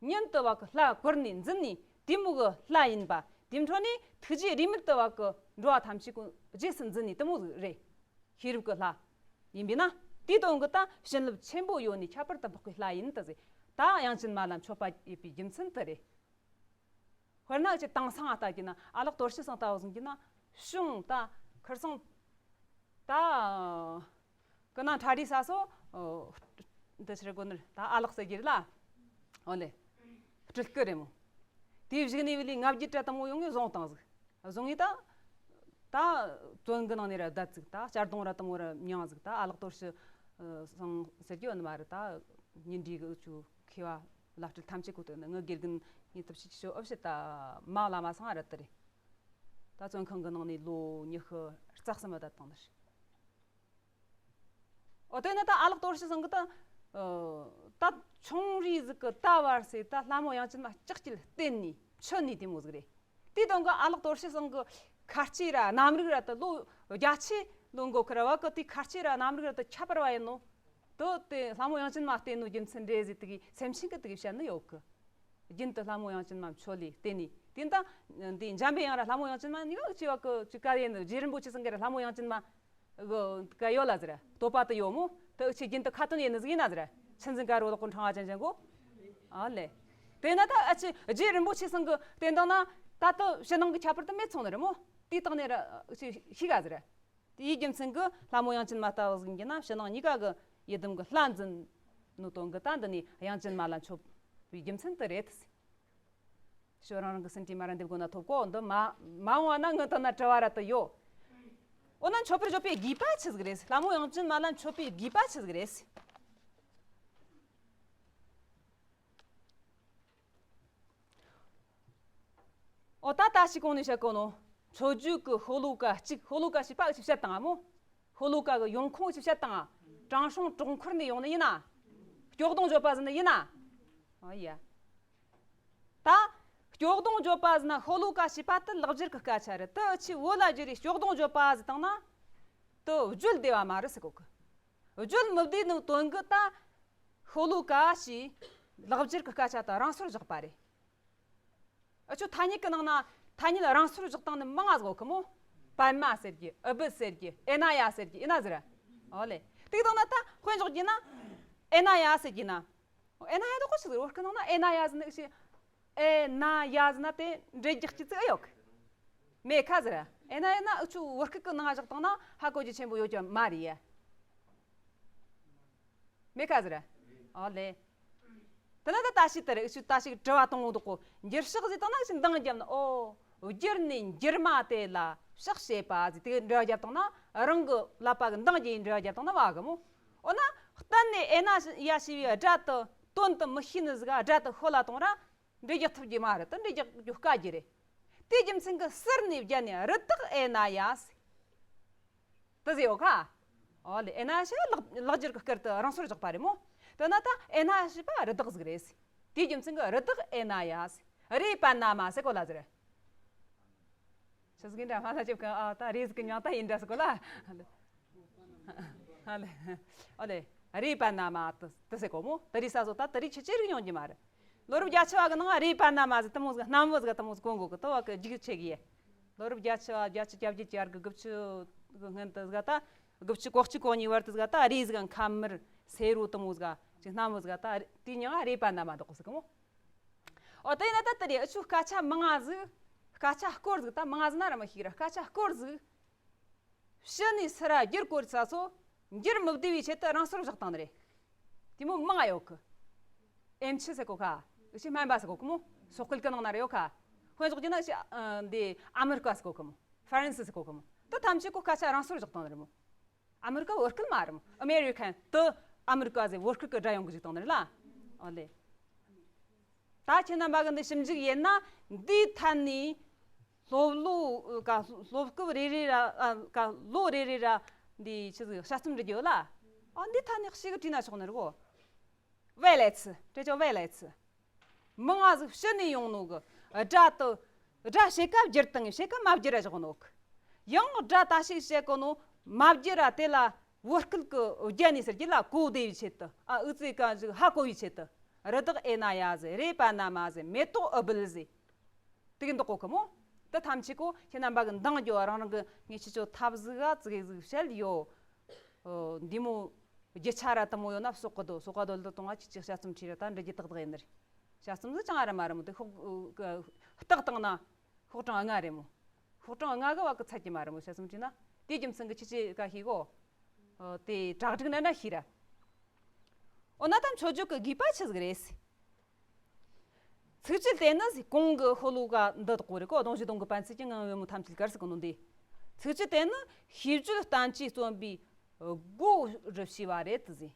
མཉམ་དུ་བ་གི་ལྷ་བཀུར་ནས་འཛིན་ནས་དེ་མོ་གི་ལྷ་ཡིན་པ། དེ་འཕྲོ་ནས་ཐུགས་རྗེ་རེ་མིག་ཏུ་བ་གི་འགྲོ་བ་ཐམས་ཅད་ཀུན་རྗེས་སུ་འཛིན་ནས་དེ་མོ་རེད། ཤེས་རབ་ཀྱི་ལྷ་ཡིན་པས་ན། དེའི་དོན་གྱི་ད་བྱིན་རླབས་ཆེན་པོ་ཡོད་ནས་ཁྱད་པར་དུ་འཕགས་པའི་ལྷ་ཡིན་དུ་ཟེར། ད་དབྱངས་ཅན་མ་ལ་མཆོད་པ་ཡེད་པའི་རྒྱུ་མཚན་དེ་རེད། དཔེར་ན་ཅི་དེང་སང་ང་ལྟ་གྱི་ན་ཨ་ལགས་དོར་ཞི་སང་ལྟ་བུ་ཟིན་གྱི་ན་གཞུང་ད་ཁར་སང་ད། ཀི་ན་ཁྲ་རི་ས་སོ། འདི་ཕྱིར་དགོན་ནི་ད་ཨ་ལགས་ཟེར་གྱི་རེད་ལ། ཨོ་ལེ། སྤྲུལ་སྐུ་རེད་མོ། དེའི་གཞུག་ནས་བི་ལི་ལྔ་བརྒྱ་དྲ་དང་མོ་ཡོང་ངས་བཟུང་བཏང་ཟིག་བཟུང་ངས་ད། ད་བཙོན་གི་ནང་ནས་ར་བསྡད་ཟིག་ད་གཅར་རྡུང་ར་དང་མོ་ར་མྱངས་ཟིག་ད་ཨ་ལགས་དོར་ཞི་སང་ཟེར་གྱི་ཡོད་ནི་མ་རེད། ད་ཉིན་འདྲིས་གི་ཨུ་ཆུ་མཁས་པ་བླ་སྤྲུལ་ཐམས་ཅད་གོ་དོ་ནི་ངི་དགེ་རྒན་ངའི་ཐབས་ཤེས་ཀྱི་ཤོ་ཨབ་ཤི་ད་མ་བླ་མ་སང་ཨ་ར་དི་རེད། ད་བཙོན་ཁང་གི་ནང་ནས་ལོ་ཉི་ཤུ་རྩ་གསུམ་བསྡད་བཏང་ནི་རེད། འོ་དེ་ནི་ད་ཨ་ལགས་དོར་ཞི་སང་གི་ད། ད་ཆུང་རིས་ཟིག་གི་ད་བར་སེ་ད་ལྷ་མོ་དབྱངས་ཅན་མ་ལྕགས་ཀྱི་བསྟེན་ནས་ཆུ་ནས་དེ་མོ་ཟིག་རེད། དེའི་དོན་གི་ཨ་ལགས་དོར་ཞི་སང་གི་ ཁ་ལྕེ་ར་གནམ་རིག་ར་དུ་ལོ་བརྒྱ་ཆའི་ལོ་འགོ་ཁུར་བ་གི་དེ་ཁ་ལྕེ་ར་གནམ་རིག་ར་དུ་ཁྱད་པར་བ་ཡིན་ནོ། དོ་དེ་ལྷ་མོ་དབྱངས་ཅན་མ་བསྟེན་ནོ་རྒྱུ་མཚན་རེད་ཟེར་དེ་གི་སེམས་ཅན་གི་དེ་གི་བཤད་ནི་ཡོད་གི། རྒྱུན་དུ་ལྷ་མོ་དབྱངས་ཅན་མ་མཆོད་ལེ་བསྟེན་ནི་དེ་ད་འདི་འཇམ་པའི་དབྱངས་ར་ལྷ་མོ་དབྱངས་ཅན་མ་གཉིས་ཀ་གཅིག་བ་གི་གཅིག་ག་ཡིན་ནི། རྗེ་རིན་པོ་ཆེ་ཚང་གི་ར་ལྷ་མོ་དབྱངས་ཅན་མ་གི་ག་ཡོད་ལ་ཟེར་བསྟོད་པ་དུ་ཡོད་མོ། དུ་ཨུ་ཆི་རྒྱུན་དུ་ཁ་ཏོན་ཡིན་ནི་ཟིག་ཡིན་ན་ཟེར། ཆུ་འཛིན་དཀར་པོ་ལོག་གོ་འཕྲེང་བ་ཅན་ཅན་གོ། ཨ་ལེ། དེ་ན་ད་ཨ་ཆི་རྗེ་རིན་པོ་ཆེ་ཚང་གི་བསྟན་དང་ན་ད་དུ་ཕྱི་ནང་གི་ཁྱད་པར་དུ་མེད་སོང་ནི་རེད་མོ། དེའི་སྟེང་ནས་ར་ཨུ་ཆི་ཤི་ག་ཟེར། དེའི་རྒྱུ་མཚན་གྱིས་ལྷ་མོ་དབྱངས་ཅན་མ་ལྟ་བུ་ཟིག་གི་ན་ཕྱི་ནང་གཉིས་ཀ་གི་ཡི་དམ་གྱི་ལྷ་འཛིན་ནོ་དོན་གྱི་ད་འདི་ནས་དབྱངས་ཅན་མ་ལ་མཆོད་པའི་རྒྱུ་མཚན་དེ་རེད། ཞོ་རང་རང་གི་སེམས་ཀྱི་མ་ར་འདེབས་དགོས་ན་ཐོབ་གོ། འདི་མ་མ་འོངས་ན་ངི་ད་ན་དྲི་བ་ར་དུ་ཡོད། འོ་ན་མཆོད་པར་བརྗོད་པའི་དགོས་པ་ཆི་ཟིག་རེད། ལྷ་མོ་དབྱངས་ཅན་མ་ལ་མཆོད་པའི་དགོས་པ་ཆི་ཟིག་རེད། ཨོ་ད་ད་ཞིག་གོང་ནས་བཤད་གོ་ནོ། མཆོད་བརྗོད་ཀྱི་ཤོ་ལོ་ཀ་གཅིག་ཤོ་ལོ་ཀ་ཞེས་པ་ཅིག་བཤད་དང་མོ། ཤོ་ལོ་ཀ་གི་ཡོང་ཁུངས་ཅིག་བཤད་དང་། དྲང་སྲོང་གྲོག་མཁར་ནས་ཡོང་ནི་ཡིན་ན། སྐྱོ་གདུང་བརྗོད་པ་ཟིན་ནི་ཡིན་ན། ཨོ་ཡ། ད། སྐྱོ་གདུང་བརྗོད་པ་ཟིན་ན་ཤོ་ལོ་ཀ་ཞེས་པ་དེ་ལེགས་སྦྱར་གྱི་སྐད་ཆ་རེད། དེ་ཨ་ཆི་བོད་ལ་བསྒྱུར་རེ་སྐྱོ་གདུང་བརྗོད་པ་ཟིན་བཏང་ན། དེ་བརྗོད་བདེ་བ་མ་རེད་ཟེར་གོ་གི། བརྗོད་མི་བདེ་ནི་དོན་གྱི་ད། ཤོ་ལོ་ཀ་ཞེས་ལེགས་སྦྱར་གྱི་སྐད་ཆ་དེ་རང་སོར་བཞག་པ་རེད། ཨ་ཆོ་ཐ་སྙད་ཀྱི་ནང་ན་ཐ་སྙད་རང་སོར་བཞག་སྟངས་ནི་མང་ང་ཟིག་གོ་གི་མོ། པདྨ་ཟེར་གི། ཨུ་བུ་ཟེར་གི། ཨེ་ན་ཡ་ཟེར་གི་ཡིན་ན་ཟེར། ཨོ་ལེ། དེ་དང་ན་ད་དཔེ་འཇོག་གི་ན། ཨེ་ན་ཡ་ཟེར་གི་ན། ཨེ་ན་ཡ་དེ་གོ་ཆི་ཟིག་བོད་སྐད་ནང་ན་ཨེ་ན་ཡ་ཟེར་ནི་ཞིག་ཨེ་ན་ཡ་ཟེར་ན་དེ་འདྲེ་རྒྱག་ཅི་ཙི་ཨེ་ཡོད་གི། མེད་ཁ་ཟེར། ཨེ་ན་ཡ་ན་ཨུ་ཆུ་བོད་སྐད་ཀྱི་ནང་བཞག་སྟངས་ན་ཧ་གོ་རྒྱུ་ཆེན་པོ་ཡོད་ཀྱི་མ་རེད་ཡ། མེད་ཁ་ཟེར། ཨོ་ལེ། དེ་ན་ད་ད་ཞིག་དེ་རེད། ཨུ་ཆུ་ད་ཞིག་དྲི་བ་གཏོང་འོང་འདུག་གོ། འགྱུར་ཕྱག་ཟེར་དང་ན་ཞིག་འདང་རྒྱབ་ན། ཨོ། བསྒྱུར་ནས་འགྱུར་མ་དེ་ལ་ཕྱག་བྱེད་པ་ཟེར་དེ་འདྲི་བ་རྒྱབ་བཏང་ན། རང་གི་ཀླད་པ་གི་འདང་རྒྱབ་འདྲི་བ་རྒྱབ་བཏང་ན་བ་གི་མོ། འོ་ན་གཏན་ནས་ཨེ་ན་ཡ་ཞེས་པའི་སྒྲ་དེ་དོན་དུ་མི་ཤེས་ནི་ཟིག་ག་སྒྲ་དེ་ཤོད་ལ་གཏོང་ར། འདྲེ་རྒྱག་ཐུབ་རྒྱུ་མ་རེད། དེ་འདྲེ་རྒྱག་རྒྱུ་དཀའ་རྒྱུ་རེད། དེའི་རྒྱུ་མཚན་གྱིས་ཟུར་ནས་བརྒྱབ་ནས་རི་དྭགས་ཨེ་ན་ཡ་ཟེར། དེ་ཟེར་ཡོད་ཁ། ཨོ་ལེ། ཨེ་ན་ཡ་ཞེས་ལེགས་ལེགས་སྦྱར་གྱི་སྐད་དེ་རང་སོར་བཞག་པ་རེད་མོ། དེ་ན་ད་ཨེ་ན་ཡ་ཞེས་པ་རི་དྭགས་ཟིག་རེད་ཟེར། དེའི་རྒྱུ་མཚན་གྱིས་རི་དྭགས་ཨེ་ན་ཡ་ཟེར། རེ་པ་ན་མ་ཟེར་གོ་ལ་ཟེར། ཆི་ཟིག་ཡིན་འདྲ་མ་ལ་ཅིབ་གི་ཨ་ད་རེ་ཟིག་གི་མྱང་ད་ཡིན་འདྲ་ཟེར་གོ་ལ། ཨ་ལེ། ཨ་ལེ། རེ་པ་ན་མ་དེ་དེ་ཟེར་གོ་མོ། དེ་རེ་ས་བཟོ་ད་དེ་རེ་ཆི་ཆི་རིག་ཡོང་གི་མ་རེད། ལོ་རབས་བརྒྱད་ཅུ་བ་གི་ནང་རེ་པ་ན་མ་ཟེར་དེ་མོ་ཟིག་གནམ་བུ་ཟིག་དེ་མོ་ཟིག་གོན་གོ་གི། དེ་བ་གི་རྒྱུག་ཆེ་གི་ཡེ། ལོ་རབས་བརྒྱད་ཅུ་བ་བརྒྱད་ཅུ་གྱ་བརྒྱད་ཀྱི་བར་གི་དགུ་བཅུ་གི་སྔོན་དེ་ཟིག་ད། དགུ་བཅུ་གོ་གཅིག་གོ་གཉིས་བར་དེ་ཟིག་ད་རེ་ཟིག་ཁམས་དམར་སེར་རོ་དེ་མོ་ཟིག་ཅིག་གནམ་བུ་ཟིག་ད་དེ་མྱིང་ང་རེ་པ་ན་མ་འདོགས་གི་ཟེར་གི་མོ། ཨོ་དེ་ན་ད་དེ་རེ་ཨུ་ཆུ་སྐད་ཆ་མང་ང་ཟིག་སྐད་ཆ་སྐོར་ཟིག་ད་མང་ང་ཟིག་ན་ར་མ་ཤེས་ར། སྐད་ཆ་སྐོར་ཟིག་ཕྱི་ནས་སུ་ར་བསྒྱུར་དགོས་ས་སོ། འགྱུར་མི་བདེ་བའི་ཆེད་དུ་རང་སོར་བཞག་བཏང་ནི་རེད། དེ་མོ་མང་ཡོད་གི། ཨེམ་ཆི་ཟེར་གོ་ཁ། ཨུ་ཆི་སྨན་པ་ཟེར་གོ་གི་མོ། སོག་སྐད་ཀྱི་ནང་ན་ར་ཡོད་ཁ། དཔེ་འཇོག་རྒྱུ་ན་ཨུ་ཆི་ཨ་འདི་ཨ་མི་རི་ཀ་ཟེར་གོ་གི་མོ། ཧྥ་རན་སི་ཟེར་གོ་གི་མོ། དེ་ཐམས་ཅད་ཀོ་སྐད་ཆ་རང་སོར་བཞག་བཏང་ནི་རེད་མོ། ཨ་མི་རི་ཀ་བོད་སྐད་མ་རེད་མོ། ཨ་མེ་རི་ཁན་དེ་ཨ་མི་རི་ཀ་ཟེར་བོད་སྐད་ཀྱི་སྒྲ་ཡོང་གི་བཅུག་བཏང་ནི་རེད་ལ། ཨོ་ལེ། ད་ཁྱེད་རྣམ་པ་གི་འདི་ཞིབ་འཇུག་ཡིན་ན་འདིའི་ཐད་ནས་སློབ་ལོ་ཀ་སློབ་སྐབས་རེ་རེ་ར་ཨ་ཀ་ལོ་རེ་རེ་ར་འདི་ཆི་ཟིག་དཔྱད་རྩོམ་འབྲི་རྒྱུ་ཡོད་ལ། ཨ་འདི་ཐད་ནས་ཞིག་བྲིས་ན་ཆོག་ནི་རེད་གོ། 未来词། 这叫未来词། མི་ང་ཟིག་ཕྱི་ནས་ཡོང་ནོ་གི་སྒྲ་དེ་སྒྲ་ཕྱེད་ཀ་བསྒྱུར་དང་ཕྱེད་ཀ་མ་བསྒྱུར་ར་བཞག་ནོ་གི། ཡང་སྒྲ་ད་ཞིག་བཤད་གོ་ནོ་མ་བསྒྱུར་ར་དེ་ལ་བོད་སྐད་ཀྱི་རྒྱན་ནི་ཟེར་རྒྱུ་ལ་གོ་བདེ་བའི་ཆེད་དུ། ཨ་ཨུ་ཙི་ཀ་ཟིག་ཧ་གོ་བའི་ཆེད་དུ། རི་དྭགས་ཨེ་ན་ཡ་ཟེར། རེ་པ་ན་མ་ཟེར། མེ་ཏོག་ཨུ་བུལ་ཟེར། དེ་གི་འདོགས་གོ་གི་མོ། དེ་ཐམས་ཅད་ཀོ་ཁྱེད་རྣམ་པ་གི་འདང་རྒྱོ་རང་རང་གི་ངས་ཁྱེད་ཆོ་ཐབས་ཟིག་ག་ཙི་གེ་ཟིག་བཤད་ཡོད། ཨོ་འདི་མོ་རྒྱུ་ཆ་ར་དེ་མོ་ཡོད་ན་བསོག་གི་འདུག་བསོག་ག་འདོད་ལ་གཏོང་བ་ཁྱེད་ཅིག་དཔྱད་རྩོམ་བྲིས་ར་ད་འབྲི་རྒྱུ་ཏག་ཏག་ཡིན་ནི་རེད། དཔྱད་རྩོམ་ཟིག་ཅང་ཨ་ར་མ་རེད་མོ། དེ་ཤོག་རྟགས་བཏང་ན་ཤོག་གྲངས་ལྔ་རེད་མོ། ཤོག་གྲངས་ལྔ་གི་བ་གི་ཚད་ཀྱི་མ་རེད་མོ། དཔྱད་རྩོམ་བྲིས་ན་དེའི་རྒྱུ་མཚན་གི་ཁྱེད་ཅིག་ག་ཤེས་གོ། ཨོ་དེ་གྲ་སྒྲིག་ན་ན་ཤེས་ར། འོ་ན་ད་མཆོད་བརྗོད་གི་དགོས་པ་ཆི་ཟིག་རེད། ཚིགས་བཅད་དེ་ནི་གོང་གི་ཤོ་ལོ་ཀ་འདི་དག་གོ་རེ་གོ། གདུང་བཞི་གདུང་གི་པན་ཚེ་ཀྱི་ངང་བའི་མུ་ཐམས་ཅད་གར་སི་གི་ནོ་འདི། ཚིགས་བཅད་དེ་ནི་ཤེས་བརྗོད་བསྟན་བཅོས་རྩོམ་པའི་སྒོ་རུ་བྱས་པ་རེད་དུ་ཟེར།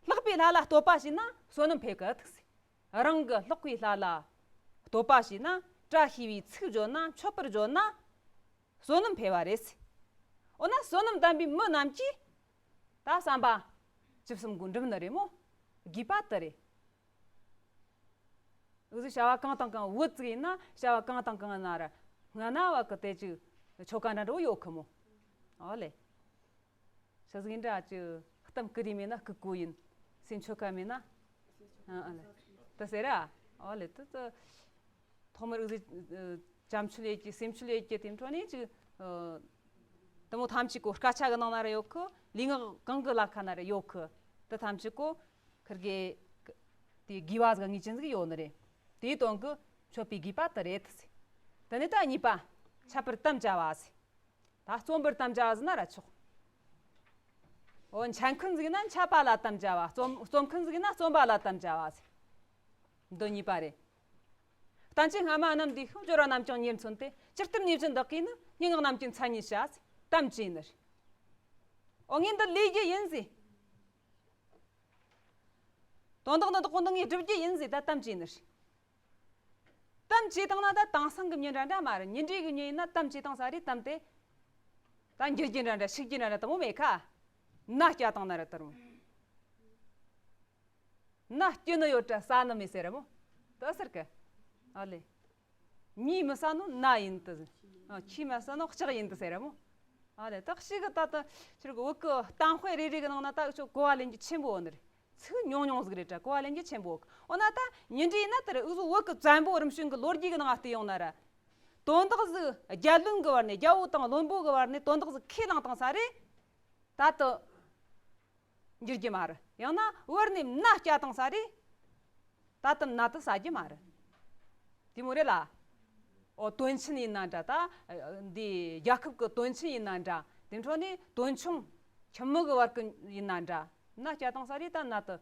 ལྷག་པའི་ལྷ་ལ་བསྟོད་པ་བྱས་ན་བསོད་ནམས་འཕེལ་གི་ཐུག་ཟེར། རང་གི་ལྷག་པའི་ལྷ་ལ་བསྟོད་པ་བྱས་ན། བཀྲ་ཤིས་པའི་ཚིག་བརྗོད་ན། མཆོད་པར་བརྗོད་ན། བསོད་ནམས་འཕེལ་བ་རེད་ཟེར། འོ་ན་བསོད་ནམས་ལྡན་པའི་མི་རྣམས་ཀྱིས་ད་བསམ་པ་བཅུ་གསུམ་གོ་འགྲུབ་ནི་རེད་མོ། དགོས་པ་དེ་རེད། འུ་ཟོས་བྱ་བ་གང་དང་གང་བུ་ཙིག་ཡིན་ན་བྱ་བ་གང་དང་གང་ན་ར་ ང་ན་བ་གི་དེ་ཅིག་ཆོ་ག་འདྲ་འདྲ་བོ་ཡོད་གི་མོ། ཨོ་ལེ། ཤ་ཟིག་འདྲ་ཅིག་གཏམ་ཀུ་རེ་མེད་ན་ཀུ་ཀུ་ཡིན། སེམས་ཆོ་ག་མེད་ན། ཨ་ཨ་ལེ། དེ་ཟེར་ར། ཨོ་ལེ། དེ་དེ། ཐོག་མར་འུ་ཟི་བྱམས་ཆོས་ལས་ཀྱི་སེམས་ཆོས་ལས་ཀྱི་དེ་འཕྲོ་ནས་ཅིག་དེ་མོ་ཐམས་ཅད་གོ་སྐད་ཆ་གི་ནང་ན་ར་ཡོད་གི། ལུས་ངག་གང་གི་ལ་ཁ་ན་ར་ཡོད་གི། དེ་ཐམས་ཅད་གོ་ཁིར་གི་དེ་དགེ་བ་ཟིག་ངེས་ཅན་ཟིག་ཡོད་ནི་རེད། དེའི་དོན་གི་མཆོད་པའི་དགེ་བ་དེ་རེད་ཟེར། དེ་ནས་ད་གཉིས་པ། འཆད་པར་དམ་བཅའ་བ་ཟེར། ད་རྩོམ་པར་དམ་བཅའ་བ་ཟེར་ན་ར་ཆོག་འོ་འཆད་མཁན་ཟིག་ན་འཆད་པ་ལ་དམ་བཅའ་བ། རྩོམ་རྩོམ་མཁན་ཟིག་ན་རྩོམ་པ་ལ་དམ་བཅའ་བ་ཟེར། འདི་གཉིས་པ་རེད། བསྟན་བཅོས་སྔ་མ་རྣམས་འདིའི་ཤུགས་སྦྱོར་བ་རྣམས་ཀྱང་ཉེར་མཚོན་ཏེ། ཇི་ལྟར་ནུས་བཞིན་བདག་གིས་ནི། སྙན་ངག་རྣམས་ཀྱི་མཚན་ཉིད་བྱ། དམ་བཅས་ནི་རེད། འོ་ངས་འདི་ལས་རྒྱུ་ཡིན་ཟེར། དོན་དག་འདི་དག་གོ་འདི་ངས་སྒྲུབ་རྒྱུ་ཡིན་ཟེར། ད་དམ་བཅས་ནི་རེད། དམ་བཅས་བཏང་ན་ད་དེང་སང་གི་མྱི་འདྲ་འདྲ་མ་རེད། མྱི་འདྲའི་གི་མྱི་ཡིན་ན་དམ་བཅས་བཏང་ས་རེད། དམ་དེ་ད་འགྱུར་རྒྱུ་འདྲ་འདྲ་ཞིག་རྒྱུ་འདྲ་འདྲ་དེ་མོ་མེད་ཁ། མནའ་བསྐྱལ་བཏང་ན་ར་དེ་རུང་། མནའ་སྐྱེལ་ནི་ཡོད་དྲ་ཟ་ནི་མེད་ཟེར་ར་མོ། དེ་ཟེར་གི། ཨ་ལེ། མྱིས་མི་ཟ་ནོ་མནའ་ཡིན་དུ། ཨ། ཁྱིས་མ་ཟ་ནོ་ལྕགས་ཡིན་དུ་ཟེར་ར་མོ། ཨ་ལེ། ད་ཞིག་གི་ད་ད་ཕྱིར་གི་བོད་གི་གཏམ་དཔེ་རེ་རེ་གི་ནང་ན་ད་ཁྱོད་གོ་བ་ལེན་རྒྱུ་ཆེན་པོ་ཡོད་ནི་རེད། ཚིག་ཉུང་ཉུང་ཟིག་རེད་དྲ་གོ་བ་ལེན་རྒྱུ་ཆེན་པོ་ཡོད་གི། འོ་ན་ད་མྱི་འདྲ་ཡིན་ན་དེར་འུ་ཟོ་བོད་གི་བཙན་པོ་རིམ་བྱོན་གི་ལོ་རྒྱུས་གི་ནང་ང་བལྟས་ཡོང་ན་ར། དོན་དག་ཟིག་རྒྱལ་བློན་གི་བར་ནས། རྒྱལ་པོ་དང་བློན་པོ་གི་བར་ནས་དོན་དག་ཟིག་ཁས་བླངས་བཏང་ས་རེད། ད་དུ་འགྱུར་རྒྱུ་མ་རེད། ཡང་ན་བར་ནས་མནའ་བསྐྱལ་བཏང་ས་རེད། ད་དུ་མནའ་དེ་ཟ་རྒྱུ་མ་རེད། དེ་མོ་རེད་ལ། ཨོ་དོན་ཆེན་ཡིན་ན་འདྲ། ད་འདི་རྒྱལ་ཁབ་ཀྱི་དོན་ཆེན་ཡིན་ན་འདྲ། དེ་འཕྲོ་ནས་དོན་ཆུང་ཁྱིམ་མི་གི་བར་གི་ཡིན་ན་འདྲ། མནའ་བསྐྱལ་བཏང་ས་རེད། ད་མནའ་དེ་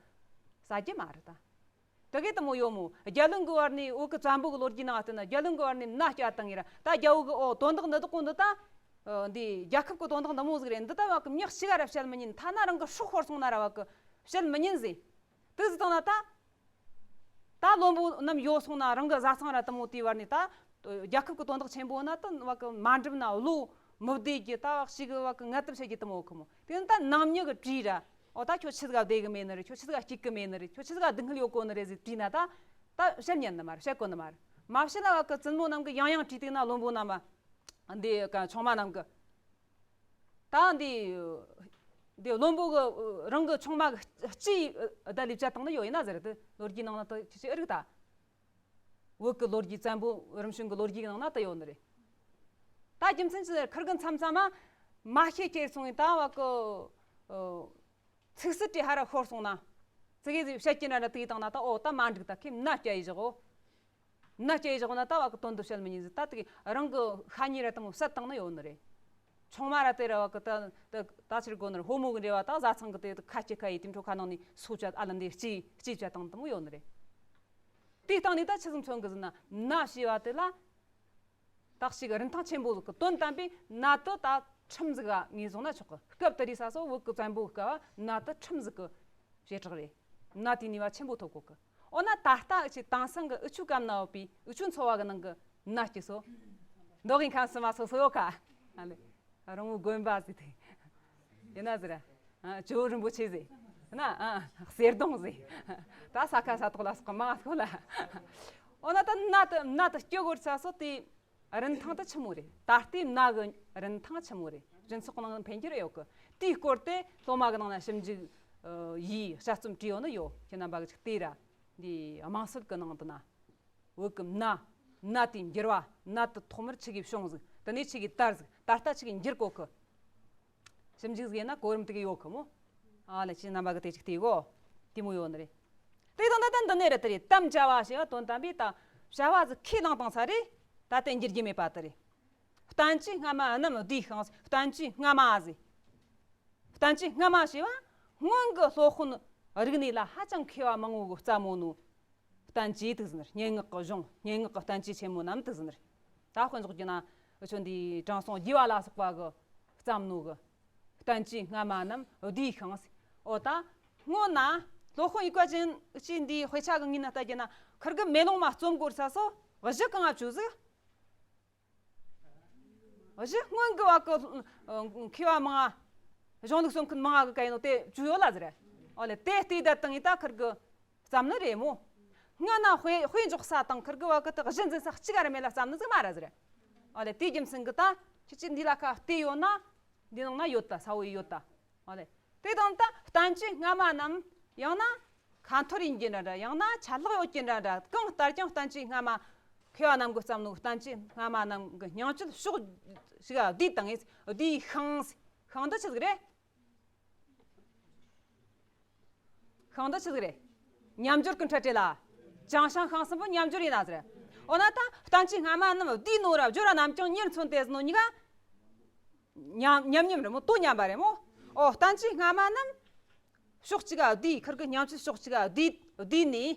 ཟ་རྒྱུ་མ་རེད་ད། དེ་གས་དེ་མོ་ཡོད་མོ། རྒྱལ་བློན་གི་བར་ནས། བོད་གི་བཙན་པོ་གི་ལོ་རྒྱུས་ནང་བལྟས་ན་རྒྱལ་བློན་གི་བར་ནས་མནའ་བསྐྱལ་བཏང་ངེ་ར། ད་རྒྱལ་པོ་གི་ཨོ་དོན་དག་འདི་དག་གོ་འདི་ད། ཨ། འདི་རྒྱལ་ཁབ་གི་དོན་དག་འདི་མོ་ཟིག་རེད། འདི་ད་བ་གི་མྱི་གཅིག་ག་ར་བཤད་མི་ཉན། ཐ་ན་རང་གི་སྲོག་ཤོར་སོང་ན་ར་བ་གི་བཤད་མི་ཉན་ཟེར། དེ་ཟིག་བཏང་ན་ད། ད་བློན་པོ་རྣམས་ཡོད་སོང་ན་རང་གི་བཟའ་ཚང་ར་དེ་མོ་དེའི་བར་ནས་ད། རྒྱལ་ཁབ་ཀྱི་དོན་དག་ཆེན་པོ་ན་ད་བ་གི་མ་འགྲུབ་ན་བློ་མི་བདེ་རྒྱུ། ད་བ་ཞིག་གི་བ་གི་ངལ་དུབ་བྱེད་རྒྱུ་དེ་མོ་གི་མོ། དེ་ནི་ད་ནང་མྱི་གི་དྲིས་ར། ཨོ་ད་ཁྱོད་ཆི་ཟིག་ག་བདེ་གི་མེད་ནི་རེད། ཁྱོད་ཆི་ཟིག་ག་སྐྱིད་གི་མེད་ནི་རེད། ཁྱོད་ཆི་ཟིག་ག་སྡུག་བསྔལ་ཡོད་གོ་ནི་རེད་ཟེར་དྲིས་ན་ད། ད་བཤད་ཉན་ནི་མ་རེད། བཤད་གོ་ནི་མ་རེད། མ་བཤད་ན་བ་གི་བཙུན་མོ་རྣམས་གི་ཡང་ཡང་དྲིས་བསྡད་ན་བློན་པོ་རྣམས། འདི་ག་ཆུང་མ་རྣམས་གི། ད་འདི། འདི་བློན་པོ་གི་རང་གི་ཆུང་མ་གི་ལྕེ་བདའ་ལས་བཅད་བཏང་ནི་ཡོད་ཡིན་ན་ཟེར། དེ་ལོ་རྒྱུས་ནང་ན་དེ་ཁྱེད་ཀྱིས་ཨེ་རིག་ད། བོད་ཀྱི་ལོ་རྒྱུས། བཙན་པོ་རིམ་བྱོན་གྱི་ལོ་རྒྱུས་ནང་ན་དེ་ཡོད་ནི་རེད། ད་རྒྱུ་མཚན་ཅི་ཟེར། ཁིར་གི་མཚམས་མཚམས་མ་མ་ཤེས་ཁྱེར་སོང་ཡིན། ད་བ་གི། ཨོ། ཚིག་སྲིད་དེ་ཧ་ར་ཤོར་སོང་ན། ཙི་གེ་ཟིག་བཤད་ཀྱི་འདྲ་འདྲ་དེ་བཏང་ན་ད། ཨོ་ད་མ་འགྲིག་ད། ཁྱེད་མནའ་བསྐྱལ་ཡི་བཞག་གོ། མནའ་བསྐྱལ་ཡི་བཞག་ན་ད་བ་གི་དོན་དུ་བཤད་མི་ཉན་ཟེར། ད་དེ་རང་གི་ཤ་ཉེ་ར་དེ་མོ་བསད་བཏང་ནི་ཡོད་ནི་རེད། ཆུང་མ་ར་དེ་ར་བ་གི་ད་ད་ད་ཕྱིར་གོ་ནི་རེད། ཕོ་མོ་གི་འབྲེལ་བ་ད་བཟའ་ཚང་གི་དེ་ཁ་སྐྱེ་ཁ་ཡི་དེ་འཕྲོ་ཁ་ནང་ནས་སོ་བཅད། ཨ་ལ་འདི་ལྕེ་ལྕེ་བཅད་བཏང་དེ་མོ་ཡོད་ནི་རེད། དེའི་སྟེང་ནས་ད་ཆི་ཟིག་མཚོན་གི་ཟེར་ན། མནའ་ཞེས་པ་དེ་ལ། ད་ཞིག་རིན་ཐང་ཆེན་པོ་ཟིག་གི་དོན་དམ་པའི་མནའ་དེ་ད་ཁྲིམས་ཟིག་ག་ངོས་བཟུང་ན་ཆོག་གི། སྐབས་དེ་དུས་ས་སོ་བོད་ཀྱི་བཙན་པོའི་སྐབས་མནའ་དེ་ཁྲིམས་ཟིག་གི་བྱེ་བྲག་རེད། མནའ་དེའི་ནུས་པ་ཆེན་པོ་ཐོབ་གོ་གི། འོ་ན་ད་ལྟ་འུ་ཆོ་དེང་སང་གི་འུ་ཆོའི་སྐབས་ན་ཡོད་པའི་འུ་ཆོའི་འཚོ་བ་གི་ནང་གི་མནའ་སྐྱེལ་སོ། མདོ་དབུས་ཁམས་གསུམ་མ་སོ་སོ་ཡོད་ཁ། ཨ་ལེ། རོང་བོ་དགོན་པ་ཟེར་དེ། ཡིན་ན་ཟེར། ཨ། ཇོ་བོ་རིན་པོ་ཆེ་ཟེར། ཡིན་ན། ཨ། གསེར་གདུང་ཟེར། ད་ས་ཁ་ས་ཐོག་ལ་སོགས་མང་སོགས་ལ། འོ་ན་ད་མནའ་དེ་མནའ་དེ་སྐྱེལ་དགོས་ས་སོ་དེ། རིན་ཐང་དེ་ཆི་མོ་རེད། ད་ལྟའི་མནའ་གི་རིན་ཐང་ཆི་མོ་རེད། སྤྱི་ཚོགས་ནང་འཕེལ་འགྱུར་ཡོད་གི། དེའི་སྐོར་དེ་སློབ་མ་གི་ནང་ན་ཞིབ་འཇུག་ཡིས་དཔྱད་རྩོམ་བྲིས་ཡོད་ནི་ཡོད། ཁྱེད་རྣམ་པ་གི་ཅིག་བལྟས་ར། འདི་དམངས་སྲོལ་གི་ནང་དུ་ན། བོད་ཀྱི་མནའ། མནའ་དེའི་འགྱུར་བ། མནའ་དེ་ཐོག་མར་ཆི་གི་བྱུང་ཟིག་དེ་ནས་ཆི་གི་དར་ཟིག་ད་ལྟ་ཆི་གི་འགྱུར་གོ་གི། ཞིབ་འཇུག་ཟིག་ཡིན་ན་གོ་རིམ་དེ་གི་ཡོད་གི་མོ། ཨ་ལེ། ཁྱེད་རྣམ་པ་གི་དེ་ཅིག་བལྟས་གོ། དེ་མོ་ཡོད་ནི་རེད། དེ་དང་ད་ལྟ་འདི་ནས་རེད། དེ་རེད། དམ་བཅའ་བ་ཞེས་པ་དོན་དམ་པའི་ད་བྱ་བ་ཟིག་ཁས་བླངས་བཏང་ས་རེད། ད་དེ་འགྱུར་རྒྱུ་མེད་པ་དེ་རེད། བསྟན་བཅོས་སྔ་མ་རྣམས་བསྡུས་ཤིང་། བསྟན་བཅོས་སྔ་མ་ཟེར། བསྟན་བཅོས་སྔ་མ་ཞེས་པ་སྔོན་གྱི་སློབ་དཔོན་རིག་གནས་ལ་ཧ་ཅང་མཁས་པ་མང་བོ་གིས་བརྩམས་མོ་ནོ། བསྟན་བཅོས་དེ་ཟེར་ནི་རེད། སྙན་ངག་གི་གཞུང་། སྙན་ངག་གི་བསྟན་བཅོས་ཆེན་མོ་རྣམས་དེ་ཟེར་ནི་རེད། ད་དཔེ་འཇོག་རྒྱུ་ན་འུ་ཆོ་འདི་དྲང་སྲོང་རྒྱས་པ་ལ་སོགས་པ་གིས་བརྩམས་ནོ་གི། བསྟན་བཅོས་སྔ་མ་རྣམས་བསྡུས་ཤིང་། འོ་ད་སྔོན་ན་སློབ་དཔོན་ཡུལ་ག་ཅན་གྱིས་འདི་དཔེ་ཆ་གི་ངོས་ནས་བལྟ་རྒྱུ་ན། ཁིར་གི་མེ་ལོང་མ་རྩོམ་དགོས་ས་སོ་གཞི་གང་ང་བཅུག་ཟིག་གཞི་སྔོན་གྱི་བ་གི་མཁས་པ་མང་ང་། གཞུང་ལུགས་རྩོམ་མཁན་མང་ང་གི་ག་ཡིན་ནོ་དེ་བཅུག་ཡོད་ལ་ཟེར། ཨོ་ལེ། དེ་ལྟོས་ད་བཏང་ཡིན་ད་ཁིར་གི་བརྩམས་ནི་རེད་མོ། སྔ་ན་དཔེ་དཔེ་འཇོག་ས་དང་ཁིར་གི་བ་གི་དེ་གཞི་འཛིན་ས་གཅིག་ག་ར་མེད་ལ་བརྩམས་ནི་ཟིག་མ་ར་ཟེར། ཨ་ལེ། དེའི་རྒྱུ་མཚན་གྱིས་ད་ཁྱེད་ཀྱིས་འདི་ལ་ཁ་བལྟས་ཡོད་ན། འདི་ནང་ན་ཡོད་ད། ས་བོ་ཡོད་ད། ཨ་ལེ། དེ་དང་ད་བསྟན་བཅོས་སྔ་མ་རྣམས་ཡང་ན་ཁ་འཐོར་ཡིན་གྱི་འདྲ་འདྲ། ཡང་ན་ཆད་ལྷག་ཡོད་ཀྱི་འདྲ་འདྲ། གང་ལྟར་ཀྱང་བསྟན་བཅོས་སྔ་མ་མཁས་པ་རྣམས་ཀྱིས་བརྩམས་ནོ། བསྟན་བཅོས་སྔ་མ་རྣམས་ཀྱི་སྙིང་བཅུད་ཕྱོགས་ཞིག་བསྡུས་བཏང་ངེས། བསྡུས་ཤིང་། ཤིང་འདི་ཆི་ཟིག་རེད། ཤིང་འདི་ཆི་ཟིག་རེད། མཉམ་སྦྱོར་གྱི་འཕྲེད་བྲིས་ལ། བྱང་ཤིང་ཤིང་གསུམ་པོ་མཉམ་སྦྱོར་ཡིན་ན་ཟེར། འོ་ན་ད་བསྟན་བཅོས་སྔ་མ་རྣམས་བསྡུས་ནོ་ར། སྦྱོར་བ་རྣམས་ཀྱང་ཉེར་མཚོན་ཏེ་ཟེར་ནོ་གཉིས་ཀ་མཉམ་མཉམ་མཉམ་རེད་མོ། དོ་མཉམ་པ་རེད་མོ། ཨོ། བསྟན་བཅོས་སྔ་མ་རྣམས་ཕྱོགས་གཅིག་ག་བསྡུས། ཁིར་གི་སྙིང་བཅུད་ཕྱོགས་གཅིག་ག་བསྡུས། བསྡུས་ནས།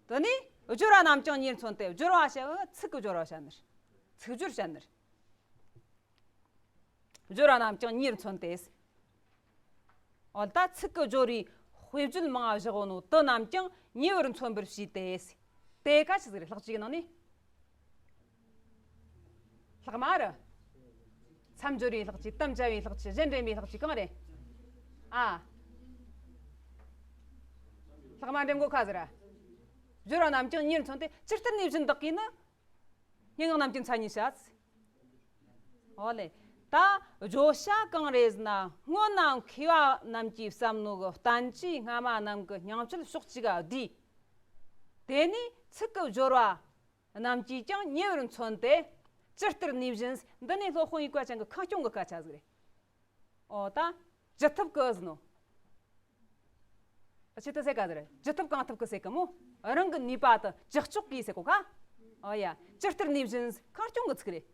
དེ་ནས་སྦྱོར་བ་རྣམས་ཀྱང་ཉེར་མཚོན་ཏེ། སྦྱོར་བ་བྱ་བ་ཚིག་གི་སྦྱོར་བ་བྱ་ནི་རེད། ཚིག་སྦྱོར་བྱ་ནི་རེད། སྦྱོར་བ་རྣམས་ཀྱང་ཉེར་མཚོན་ཏེ། འོ་ད་ཚིག་གི་སྦྱོར་བའི་དཔེ་བརྗོད་མང་བ་བཞག་ཡོད་ནོ་དེ་རྣམས་ཀྱང་ཉེ་བར་མཚོན་པར་བྱས་ཏེ། དེ་ག་ཆི་ཟིག་རེད། ལྷག་བཅས་ཀྱི་ནང་ནས། ལྷག་མ་རེད། མཚམས་སྦྱོར་བའི་ལྷག་བཅས། དམ་བཅའ་བའི་ལྷག་བཅས། གཞན་འདྲེན་པའི་ལྷག་བཅས་གང་རེད། ཨ། ལྷག་མ་འདྲེན་གོ་ཁ་ཟེར། སྦྱོར་བ་རྣམས་ཀྱང་ཉེར་མཚོན་ཏེ། ཇི་ལྟར་ནུས་བཞིན་བདག་གིས་ནི། སྙན་ངག་རྣམས་ཀྱི་མཚན་ཉིད་བྱ། ཨོ་ལེ། ད་བརྗོད་བྱ་གང་རེད་ཟེར་ན། སྔོན་ན་མཁས་པ་རྣམས་ཀྱིས་བརྩམས་ནོ་གི་བསྟན་བཅོས་སྔ་མ་རྣམས་ཀྱི་སྙིང་བཅུད་ཕྱོགས་གཅིག་ག་བསྡུས། དེ་ནས་ཚིག་གི་སྦྱོར་བ་རྣམས་ཀྱིས་ཀྱང་ཉེ་བར་མཚོན་ཏེ། ཇི་ལྟར་ནུས་བཞིན། འདི་ནི་སློབ་དཔོན་དབྱུག་པ་ཅན་གྱི་ཁེངས་སྐྱུང་གི་སྐད་ཆ་ཟིག་རེད། ཨོ་ད། ཇི་ཐུབ་ཀྱིས་ཟེར་ནོ། ཆེད་དུ་ཟེར་ག་ཟེར། ཇི་ཐུབ་གང་ཐུབ་ཀྱིས་ཟེར་གི་མོ། རང་གི་ནུས་པ་དེ་ཅག་ཅོག་གིས་ཟེར་གོ་ཀ། ཨོ་ཡ། ཇི་ལྟར་ནུས་བཞིན་ཟེར། ཁེངས་སྐྱུང་གི་ཚིག་རེད།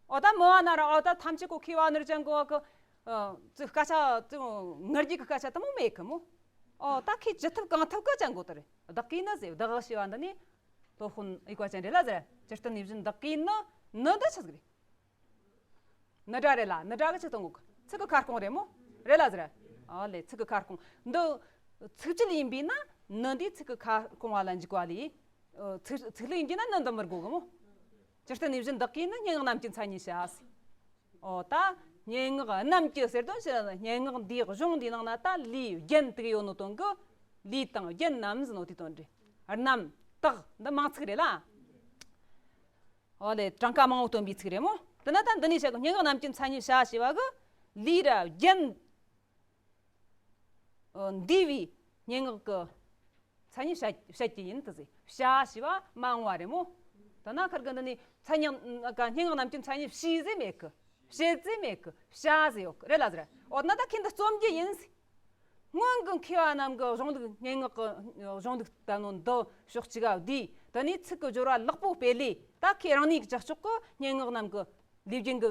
ཨོ་ད་མི་བ་ན་ར། ཨོ་ད་ཐམས་ཅད་ཀོ་མཁས་པ་ནོར་ཅན་གོ་གི། ཨ་ཙི་སྐད་ཆ་ཙི་ངར་རྒྱུག་གི་སྐད་ཆ་དེ་མོ་མེད་གི་མོ། ཨོ་ད་ཁོས་ཇི་ཐུབ་གང་ཐུབ་ཀྱིས་ཅན་གོ་དེ་རེད། བདག་གིས་ནི་ཟེར། བདག་ཞེས་པ་འདི་ནི་སློབ་དཔོན་དབྱུག་པ་ཅན་རེད་ལ་ཟེར། ཇི་ལྟར་ནུས་བཞིན་བདག་གིས་ནི། ནི་འདི་ཆི་ཟིག་རེད། ནི་སྒྲ་རེད་ལ། ནི་སྒྲ་གིས་ཆི་གཏོང་གོ་གི། ཚིག་གི་ཁ་སྐོང་རེད་མོ། རེད་ལ་ཟེར། ཨ་ལེ། ཚིག་གི་ཁ་སྐོང་། འདི་ཚིག་བཅད་ཡིན་པས་ན་ནི་འདི་ཚིག་གི་ཁ་སྐོང་བ་ལ་འཇུག་པ་ལས། ཨ་ཚིག་ཚིག་ལྷུག་ཡིན་གྱི་ན་ནི་འདི་མི་དགོས་གི་མོ། ཇི་ལྟར་ནུས་བཞིན་བདག་གིས་ནི། སྙན་ངག་རྣམས་ཀྱི་མཚན་ཉིད་བྱ། ཨོ་ད་སྙན་ངག་རྣམས་ཀྱི་ཟེར་དོན་ཞེ་ན། སྙན་ངག་འདིའི་གཞུང་འདིའི་ནང་ན་ད་ལུས་རྒྱན་དེ་གི་ཡོད་ནོ་དོན་གི། ལུས་དང་རྒྱན་རྣམས་ཟེར་ནོ་དེའི་དོན་རེད། རྣམས་དག་འདི་མང་ཚིག་རེད་ལ། ཨོ་ལེ། གྲངས་ཀ་མང་བོ་སྟོན་པའི་ཚིག་རེད་མོ། དེ་ན་ད་འདི་ནས་བཤད་གི། སྙན་ངག་རྣམས་ཀྱི་མཚན་ཉིད་བྱ་ཞེས་པ་གི། ལུས་ར་རྒྱན། ཨོ་འདུས་པའི་སྙན་ངག་གི་མཚན་ཉིད་བཤད་བཤད་ཀྱི་ཡིན་དུ་ཟེར། བྱ་ཞེས་པ་མང་བ་རེད་མོ། དེ་ན་ཁར་གི་འདི་ནས་མཚན་ཉིད་ཀ། སྙན་ངག་རྣམས་ཀྱི་མཚན་ཉིད་བྱས་ཟེར་མེད་གི། བྱེད་ཟེར་མེད་གི། བྱ་ཟེར་ཡོད་གི། རེད་ལ་ཟེར། ཨོ་ན་ད་ཁོས་འདི་རྩོམ་རྒྱུ་ཡིན་ཟེར། སྔོན་གྱི་མཁས་པ་རྣམས་ཀྱི་གཞུང་ལུགས། སྙན་ངག་གི་གཞུང་ལུགས་ལྟ་ནོ་འདི་ཕྱོགས་གཅིག་ག་བསྡུས། དེ་ནས་ཚིག་གི་སྦྱོར་བ་ལེགས་པོ་སྤེལ་ལས། ད་ཁོས་རང་ནུས་ཀྱི་ཅག་ཅོག་གིས་སྙན་ངག་རྣམས་ཀྱི་ལུས་རྒྱན་གྱི་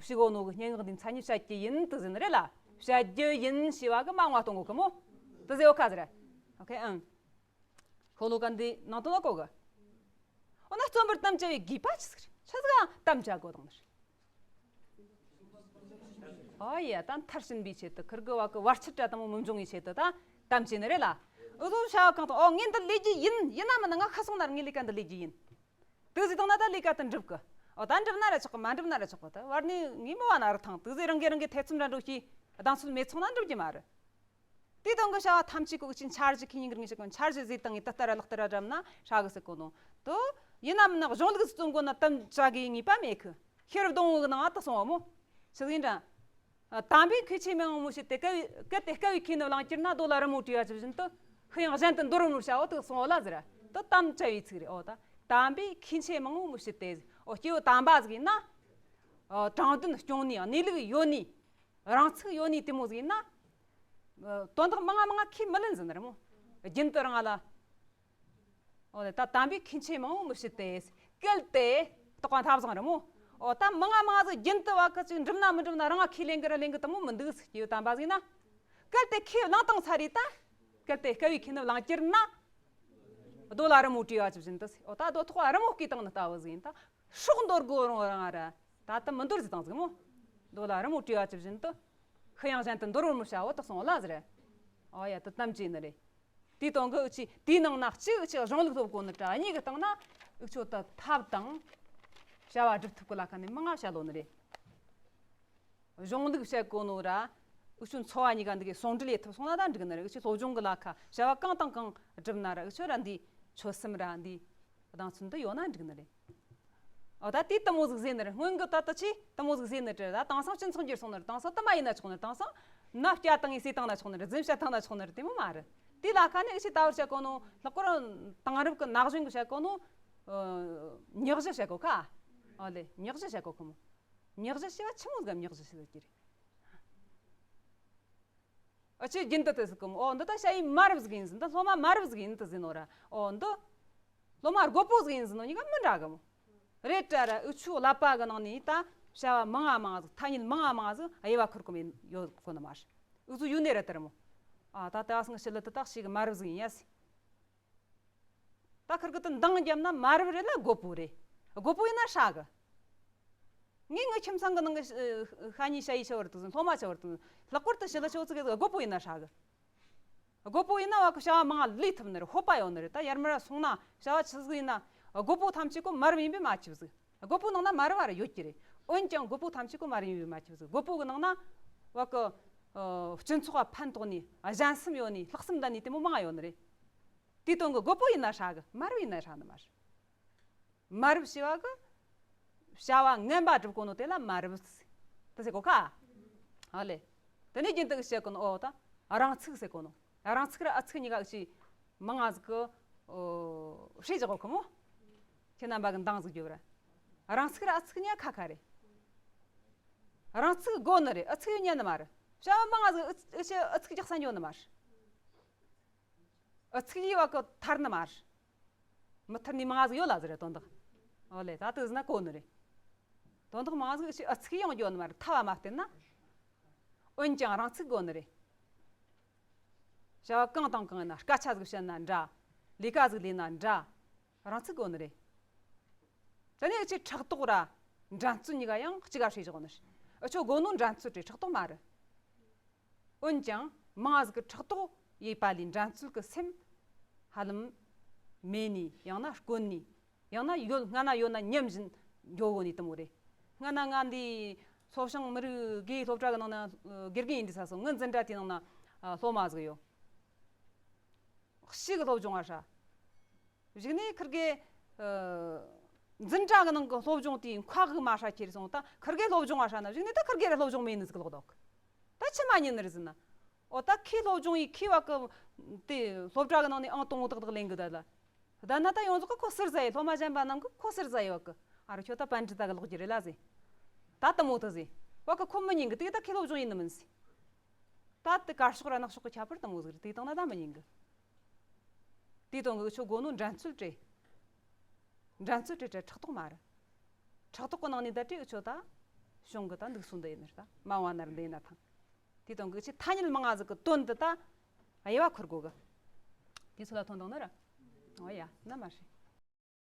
ཞིག་ཡོད་ནོ་གི་སྙན་ངག་འདི་མཚན་ཉིད་བྱ་རྒྱུ་ཡིན་དུ་ཟེར་ནི་རེད་ལ། བྱ་རྒྱུ་ཡིན་ཞེས་པ་གི་མང་བ་གཏོང་གོ་གི་མོ། དེ་ཟེར་ཡོད་ཁ་ཟེར། ཨོ་ཁེ། ཨང་། ཤོ་ལོ་ཀ་འདི་ནང་དོན་ལ་གོ་གི། འོ་ན་རྩོམ་པར་དམ་བཅའ་བའི་དགོས་པ་ཆི་ཟིག་རེད། ཆི་ཟིག་ག་དམ་བཅའ་དགོས་དང་ནི་རེད། ཨ་ཡ། ད་མཐར་ཕྱིན་པའི་ཆེད་དུ། ཁིར་གི་བ་གི་བར་ཆད་འདྲ་དང་མོ་མི་འབྱུང་བའི་ཆེད་དུ་ད་དམ་བཅས་ནི་རེད་ལ། འུ་ཚོ་བྱ་བ་གང་དང་། ཨོ་ངས་འདི་ལས་རྒྱུ་ཡིན། ཡིན་ན་མིན་ན་ང་ཤི་སོང་ན་ར་ངས་ལས་ཀ་འདི་ལས་རྒྱུ་ཡིན། དེ་ཟིག་བཏང་ན་ད་ལས་ཀ་དེ་འགྲུབ་གི། ཨོ་ད་འགྲུབ་ན་ར་ཆོག་གི། མ་འགྲུབ་ན་ར་ཆོག་གི། ད་བར་ནས་ངས་མི་བ་ན་ར་ཐང་། དེ་ཟིག་རང་གིས་རང་གི་ཐེ་ཚོམ་འདྲ་འགྲོ་གི། གདེང་ཚོད་མེད་སོང་ན་འགྲུབ་རྒྱུ་མ་རེད། དེའི་དོན་གི་བྱ་བ་ཐམས་ཅད་གོ་གི་ཆིན་འཆར་གཞི། ཁེ་ཉིན་གི་ངེས་ཤེས་གོ་འཆར་གཞི་ཟིག་བཏང་ངས་ད་ལྟ་ར་ལག་བསྟར་ར་བསྒྲུབས་ན་ཧྲ་གི་ཟེར་གོ་ནོ། དོ་ཡིན་ན་མིན་ན་གཞུང་ལུགས་རྩོམ་དགོས་ན་དམ་བཅའ་གི་ངེས་པ་མེད་གི། ཤེར་བདུང་བོ་གི་ནང་ང་ད་སོང་བ་མོ། ཆི་ཟིག་ཡིན་དྲ། དམ་པས་མཁས་ཆེན་མི་དབང་མི་བྱེད་དེ། སྐལ་བའི་སྐལ་དེ་སྐལ་བའི་ཁེ་ནུབ་བླངས་གྱུར་ན། རྡོ་ལ་རི་མོ་བྲིས་པ་ཇི་བཞིན་དུ། ཤི་ཡང་གཞན་དུ་འདོར་བར་མི་བྱའོ་དེ་གསུངས་ཡོད་ལ་ཟེར། དེ་དམ་བཅའ་བའི་ཚིག་རེད། ཨོ་ད་དམ་པས་མཁས་ཆེན་མི་དབང་མི་བྱེད་དེ། ཨོ་སྐྱེས་བུ་དམ་པ་ཟིག་ཡིན་ན། ཨོ་དྲང་དོན་སྐྱོང་ནི། གནས་ལུགས་ཡོད་ནི། རང་ཚུགས་ཡོད་ནི་དེ་མོ་ཟིག་ཡིན་ན། ཨོ་དོན་དག་མང་ང་མང་ང་ཁས་མི་ལེན་ཟེར་ནི་རེད་མོ། རྒྱུན་དུ་རང་ལ། ཨོ་ད་དམ་པས་མཁས་ཆེན་མི་དབང་མི་བྱེད་དེ། སྐལ་དེ་དོགས་པ་མཐའ་བཟང་རེད་མོ། ཨོ་ད་མང་ང་མང་ང་ཟིག་རྒྱུན་དུ་བ་གི་ཅིག་འགྲུབ་ན་མི་འགྲུབ་ན་རང་ང་ཁས་ལེན་གི་ར་ལེན་གི་དེ་མོ་མི་འདུག་ཟེར། སྐྱེས་བུ་དམ་པ་ཟིག་ཡིན་ན། སྐལ་དེ་ཁས་བླངས་བཏང་ཚར་རེད་ད། སྐལ་དེ་སྐལ་བའི་ཁེ་ནུབ་བླངས་གྱུར་ན། རྡོ་ལ་རི་མོ་བྲིས་པ་ཇི་བཞིན་དུ་ཟེར། ཨོ་ད་རྡོ་ཐོག་རི་མོ་བརྐོས་བཏང་ནི་ལྟ་བུ་ཟིག་ཡིན་ད། སྲོག་འདོར་དགོས་རུང་རང་ང་ར། ད་དེ་མི་འདོར་ཟེར་བཏང་ཟིག་མོ། རྡོ་ལ་རི་མོ་བྲིས་པ་ཇི་བཞིན་དུ། ཤི་ཡང་གཞན་དུ་འདོར་བར་མི་བྱའོ་དེ་གསུངས་ཡོད་ལ་ཟེར། ཨོ་ཡ་དེ་དམ་བཅས་ནི་རེད། དེའི་དོན་གི་འུ་ཆོས་དེའི་ནང་ན་གཅིག་འུ་ཆོས་གཞུང་ལུགས་སློབ་དགོས་ནི་དྲ། གཉིས་ཀྱི་སྟེང་ན་འུ་ཆོ་ད་ཐབས་དང་བྱ་བ་སྒྲུབ་ཐུབ་གི་ལ་ཁ་ནས་མང་ང་བྱ་ལོ་ནི་རེད། གཞུང་ལུགས་བཤད་དགོས་ནོ་ར། འུ་ཆོའི་འཚོ་བ་གཉིས་ཀ་འདི་གའི་ཟུང་འབྲེལ་ཡེད་ཐུབ་སོང་ན་ད་འགྲིག་ནི་རེད། འུ་ཆོས་སློབ་སྦྱོང་གི་ལ་ཁ་བྱ་བ་གང་དང་གང་སྒྲུབ་ན་ར། འུ་ཆོ་ར་འདི་ཆོད་སེམས་ར་འདི་གདེང་ཚོད་འདི་ཡོད་ན་འགྲིག་ནི་རེད། ཨོ་ད་དེ་དེ་མོ་ཟིག་ཟེར་ནི་རེད། སྔོན་གི་ད་ད་ཆི་དེ་མོ་ཟིག་ཟེར་ནི་རེད། ད་དེང་སང་སྤྱི་ཚོགས་འགྱུར་སོང་ནི་རེད། དེང་སང་དེ་མ་ཡིན་ན་ཆོག་ནི་རེད། དེང་སང་ན་སྐྱ་བཏང་ངས་ཟས་བཏང་ན་ཆོག་ནི་རེད། རྫུན་བཤད་བཏང་ན་ཆོག་ནི་རེད། དེ་མོ་མ་རེད། དེ་ལ་ཁ་ནས་ཨི་ཆི་ད་བར་བཤད་གོ་ནོ། ལྷག་པར་དེང་རབས་ཀྱི་ན་གཞོན་གྱི་བཤད་གོ་ནོ། ཨ་ཉག་གཞི་བཤད་གོ་ཁ། ཨོ་ལེ། ཉག་གཞི་བཤད་གོ་ཁོ་མོ། ཉག་གཞི་ཞེས་པ་ཆི་མོ་ཟིག་ག་ཉག་གཞི་ཟེར་གི་རེད། ཨ་ཆི་རྒྱུན་དུ་དེ་ཟིག་གི་མོ། ཨོ་འདི་ད་ཞ་ཡི་མ་རབས་ཟིག་ཡིན་ཟིན། འདི་སློབ་མ་མ་རབས་ཟིག་ཡིན་དུ་ཟིན་ནོ་ར། ཨོ་འདི་སློབ་མ་རྒོད་པོ་ཟིག་ཡིན་ཟིན་ནོ། གཉིས་ཀ་མི་འདྲ་གི་མོ། རེད་དྲ་ར། འུ་ཆོ་ཀླད་པ་གི་ནང་ནས་ད་བྱ་བ་མང་ང་མང་ང་ཟིག་ཐ་སྙད་མང་ང་མང་ང་ཟིག་དབྱེ་བ་ཁུར་གོ་མེད་ཡོད་གོ་ནི་མ་རེད། འུ་ཚོ་ཡོད་ནི་རེད་དེ་ར་མོ། ཨ་ད་ལྟ་སང་ཞི་ལི་དེ་དག་ཞིག་གི་མ་རབས་ཟིག་ཡིན་ཡ་ཟིག་ད་ཁིར་གི་དེ་འདང་བརྒྱབ་ན་མ་རབས་རེད་ལ་རྒོད་པོ་རེད། རྒོད་པོ་ཡིན་ན་ཧྲ་གི། ངས་ངའི་ཁྱིམ་ཚང་གི་ནང་གི་ཤ་ཉེ་ཞ་ཡི་ཆེ་བར་དུ་ཟིན། སློབ་མ་ཆེ་བར་དུ་ཟིན། ལྷག་པར་དུ་ཞི་ལི་ཆེ་བོ་ཚོ་གི་རྒོད་པོ་ཡིན་ན་ཧྲ་གི། རྒོད་པོ་ཡིན་ན་བ་གི་བྱ་བ་མང་ང་ལས་ཐུབ་ནི་རེད། ཕོད་པ་ཡོད་ནི་རེད། ད་ཡར་མར་སོང་ན་བྱ་བ་ཆི་ཟིག་ཡིན་ན་རྒོད་པོ་ཐམས་ཅད་ཀོ་མ་རབས་ཡིན་པས་མ་ཆུབ་ཟིག་རྒོད་པོ་ནང་ན་མ་རབས་བ་ར་ཡོད་ཀྱི་རེད། འོན་ཀྱང་རྒོད་པོ་ཐམས་ཅད་ཀོ་མ་རབས་ཡིན་པས་མ་ཆུབ་ཟིག་རྒོད་པོ་གི་ནང་ན་བ་གི་ཨ་སྤྱི་ཚོགས་ལ་ཕན་ཐོགས་ནི། ཨ་གཞན་སེམས་ཡོད་ནི། ལྷག་བསམ་ལྡན་ནི་དེ་མོ་མང་ང་ཡོད་ནི་རེད། དེའི་དོན་གི་རྒོད་པོ་ཡིན་ན་ཧྲ་གི། མ་རབས་ཡིན་ན་ཧྲ་ནི་མ་རེད། མ་རབས་ཞེས་པ་གི་བྱ་བ་ངན་པ་སྒྲུབ་གོ་ནོ་དེ་ལ་མ་རབས་ཟེར། དེ་ཟེར་གོ་ཁ། ཨ་ལེ། དེ་ནས་རྒྱུན་དུ་གི་བཤད་གོ་ནོ། ཨོ་ད་རང་ཚུགས་ཟེར་གོ་ནོ། རང་ཚུགས་ར་ཨུ་ཚུགས་གཉིས་ཀ་ཨུ་ཆི་མང་ང་ཟིག་གི་ཨོ་ཧྲི་བཞག་གོ་ཁོ་མོ། ཁྱེད་རྣམ་པ་གི་འདང་ཟིག་རྒྱོབ་ར། རང་ཚུགས་ར་ཨུ་ཚུགས་གཉིས་ཀ་ཁ་ཁ་རེད། རང་ཚུགས་དགོ་ནི་རེད། ཨུ་ཚུགས་ཡོད་ཉན་ནི་མ་རེད། བྱ་བ་མང་ང་ཟིག་ཨུ་ཨུ་ཆི་ཨུ་ཚུགས་རྒྱག་ས་འགྱོ་ནི་མ་རེད། ཨུ་ཚུགས་ཡི་བ་གི་ཐར་ནི་མ་རེད། མི་ཐར་ནི་མང་ང་ཟིག་ཡོད་ལ་ཟེར་རེད་དོན་དག་ཨོ་ལེ། ད་དུ་ཟིན་ན་གོ་ནི་རེད། དོན་དག་མང་ང་ཟིག་ཨུ་ཆི་ཨུ་ཚུགས་ཡོང་རྒྱུ་ནི་མ་རེད། ཐ་བ་མ་བསྟན་ན། འོན་ཀྱང་རང་ཚུགས་དགོ་ནི་རེད། བྱ་བ་གང་དང་གང་ཡིན་ན། སྐད་ཆ་ཟིག་བཤད་ན་འདྲ། ལས་ཀ་ཟིག་ལས་ན་འདྲ། རང་ཚུགས་དགོ་ནི་རེད། དེ་ནས་ཨུ་ཆི་ཕྲག་དོག་ར་འགྲན་རྩོད་གཉིས་ཀ་ཡང་གཅིག་ག་ཧྲི་བཞག་ནི་རེད། ཨུ་ཆོ་དགོ་ནོ་འགྲན་རྩོད་རེད། ཕྲག་དོག་མ་རེད། འོན་ཀྱང་མང་ང་ཟིག་གི་ཕྲག་དོག་ཡོད་པ་ལས་འགྲན་རྩོད་ཀྱི་སེམས་ཧ་ལམ་མེད་ནི། ཡང་ན་དཀོན་ནི། ཡང་ན་ཡོད། སྔ་ན་ཡོད་ན་ཉམས་བཞིན་འགྱོ་གོ་ནི་དེ་མོ་རེད། སྔ་ན་ང་འདི་སློབ་ཞང་མི་རིགས་དགེ་སློབ་གྲྭ་གི་ནང་ན་དགེ་རྒན་ཡིན་དུས་ས་སོ། ངའི་འཛིན་གྲྭ་དེའི་ནང་ན་སློབ་མ་ཟིག་ཡོད། ཞིག་གི་སློབ་སྦྱོང་བ་ཧྲ། གཞུག་ནས་ཁིར་གི་ཨ་འཛིན་གྲྭ་གི་ནང་གི་སློབ་སྦྱོང་དེའི་མཁའ་དབུགས་མ་ཧྲ་ཁྱེར་སོང་། ད་ཁིར་གི་སློབ་སྦྱོང་བ་ཧྲ་ན། གཞུག་ནས་ད་ཁིར་གི་ར་སློབ་སྦྱོང་མེད་ནི་ཟིག་ལོག་འདུག་ད་ཆི་མ་ཉན་ནི་རེད་ཟེར་ན། ཨོ་ད་ཁོས་སློབ་སྦྱོང་ཡི་ཁོའི་བ་གི་དེ་སློབ་གྲྭ་གི་ནང་ནས་ཨང་དང་པོ་ཏག་ཏག་ལེན་གི་ད་ལ། ད་ན་ད་ཡོངས་རྫོགས་གི་ཁོ་ཟུར་ཟ་ཡི། སློབ་མ་གཞན་པ་རྣམས་གི་ཁོ་ཟུར་ཟ་ཡི་བ་གི། ཨ་རོ་ཁྱོད་ད་པཎྜི་ཏ་གི་ལོག་རྒྱུ་རེད་ལ་ཟེར། ད་དེ་མོ་ད་ཟེར། བ་གི་ཁོ་མི་ཉན་གི། དེ་ད་ཁོས་སློབ་སྦྱོང་ཡིན་ནི་མིན་ཟེར། ད་དེ་དཀར་ཕྱོགས་ར་ནག་ཕྱོགས་ཀྱི་ཁྱད་པར་དེ་མོ་ཟིག་རེད། དེ་དང་ན་ད་མི་ཉན་གི། དེ་དང་གི་ཆོ་དགོ་ནོ་འགྲན་རྩོད་རེད། འགྲན་རྩོད་རེད་དྲ་ཕྲག་དོག་མ་རེད། ཕྲག་དོག་གི་ནང་ནས་ད་དྲི་འུ་ཆོ་ད་གཞུང་གི་ད་འདུག་སོང་འདི་ཡིན་ནི་ད་མ་བ་ནར་འདི་ཡིན་ན་ཐང་། དེ་དང་གི་ཆི་ཐ་སྙད་མང་ང་ཟིག་གི་དོན་འདི་ད་དབྱེ་བ་ཁུར་དགོ་གི། དེ་ཚོ་ལ་ཐོན་དང་ནི་ར། ཨོ་ཡ་ན་མ་ཧྲི།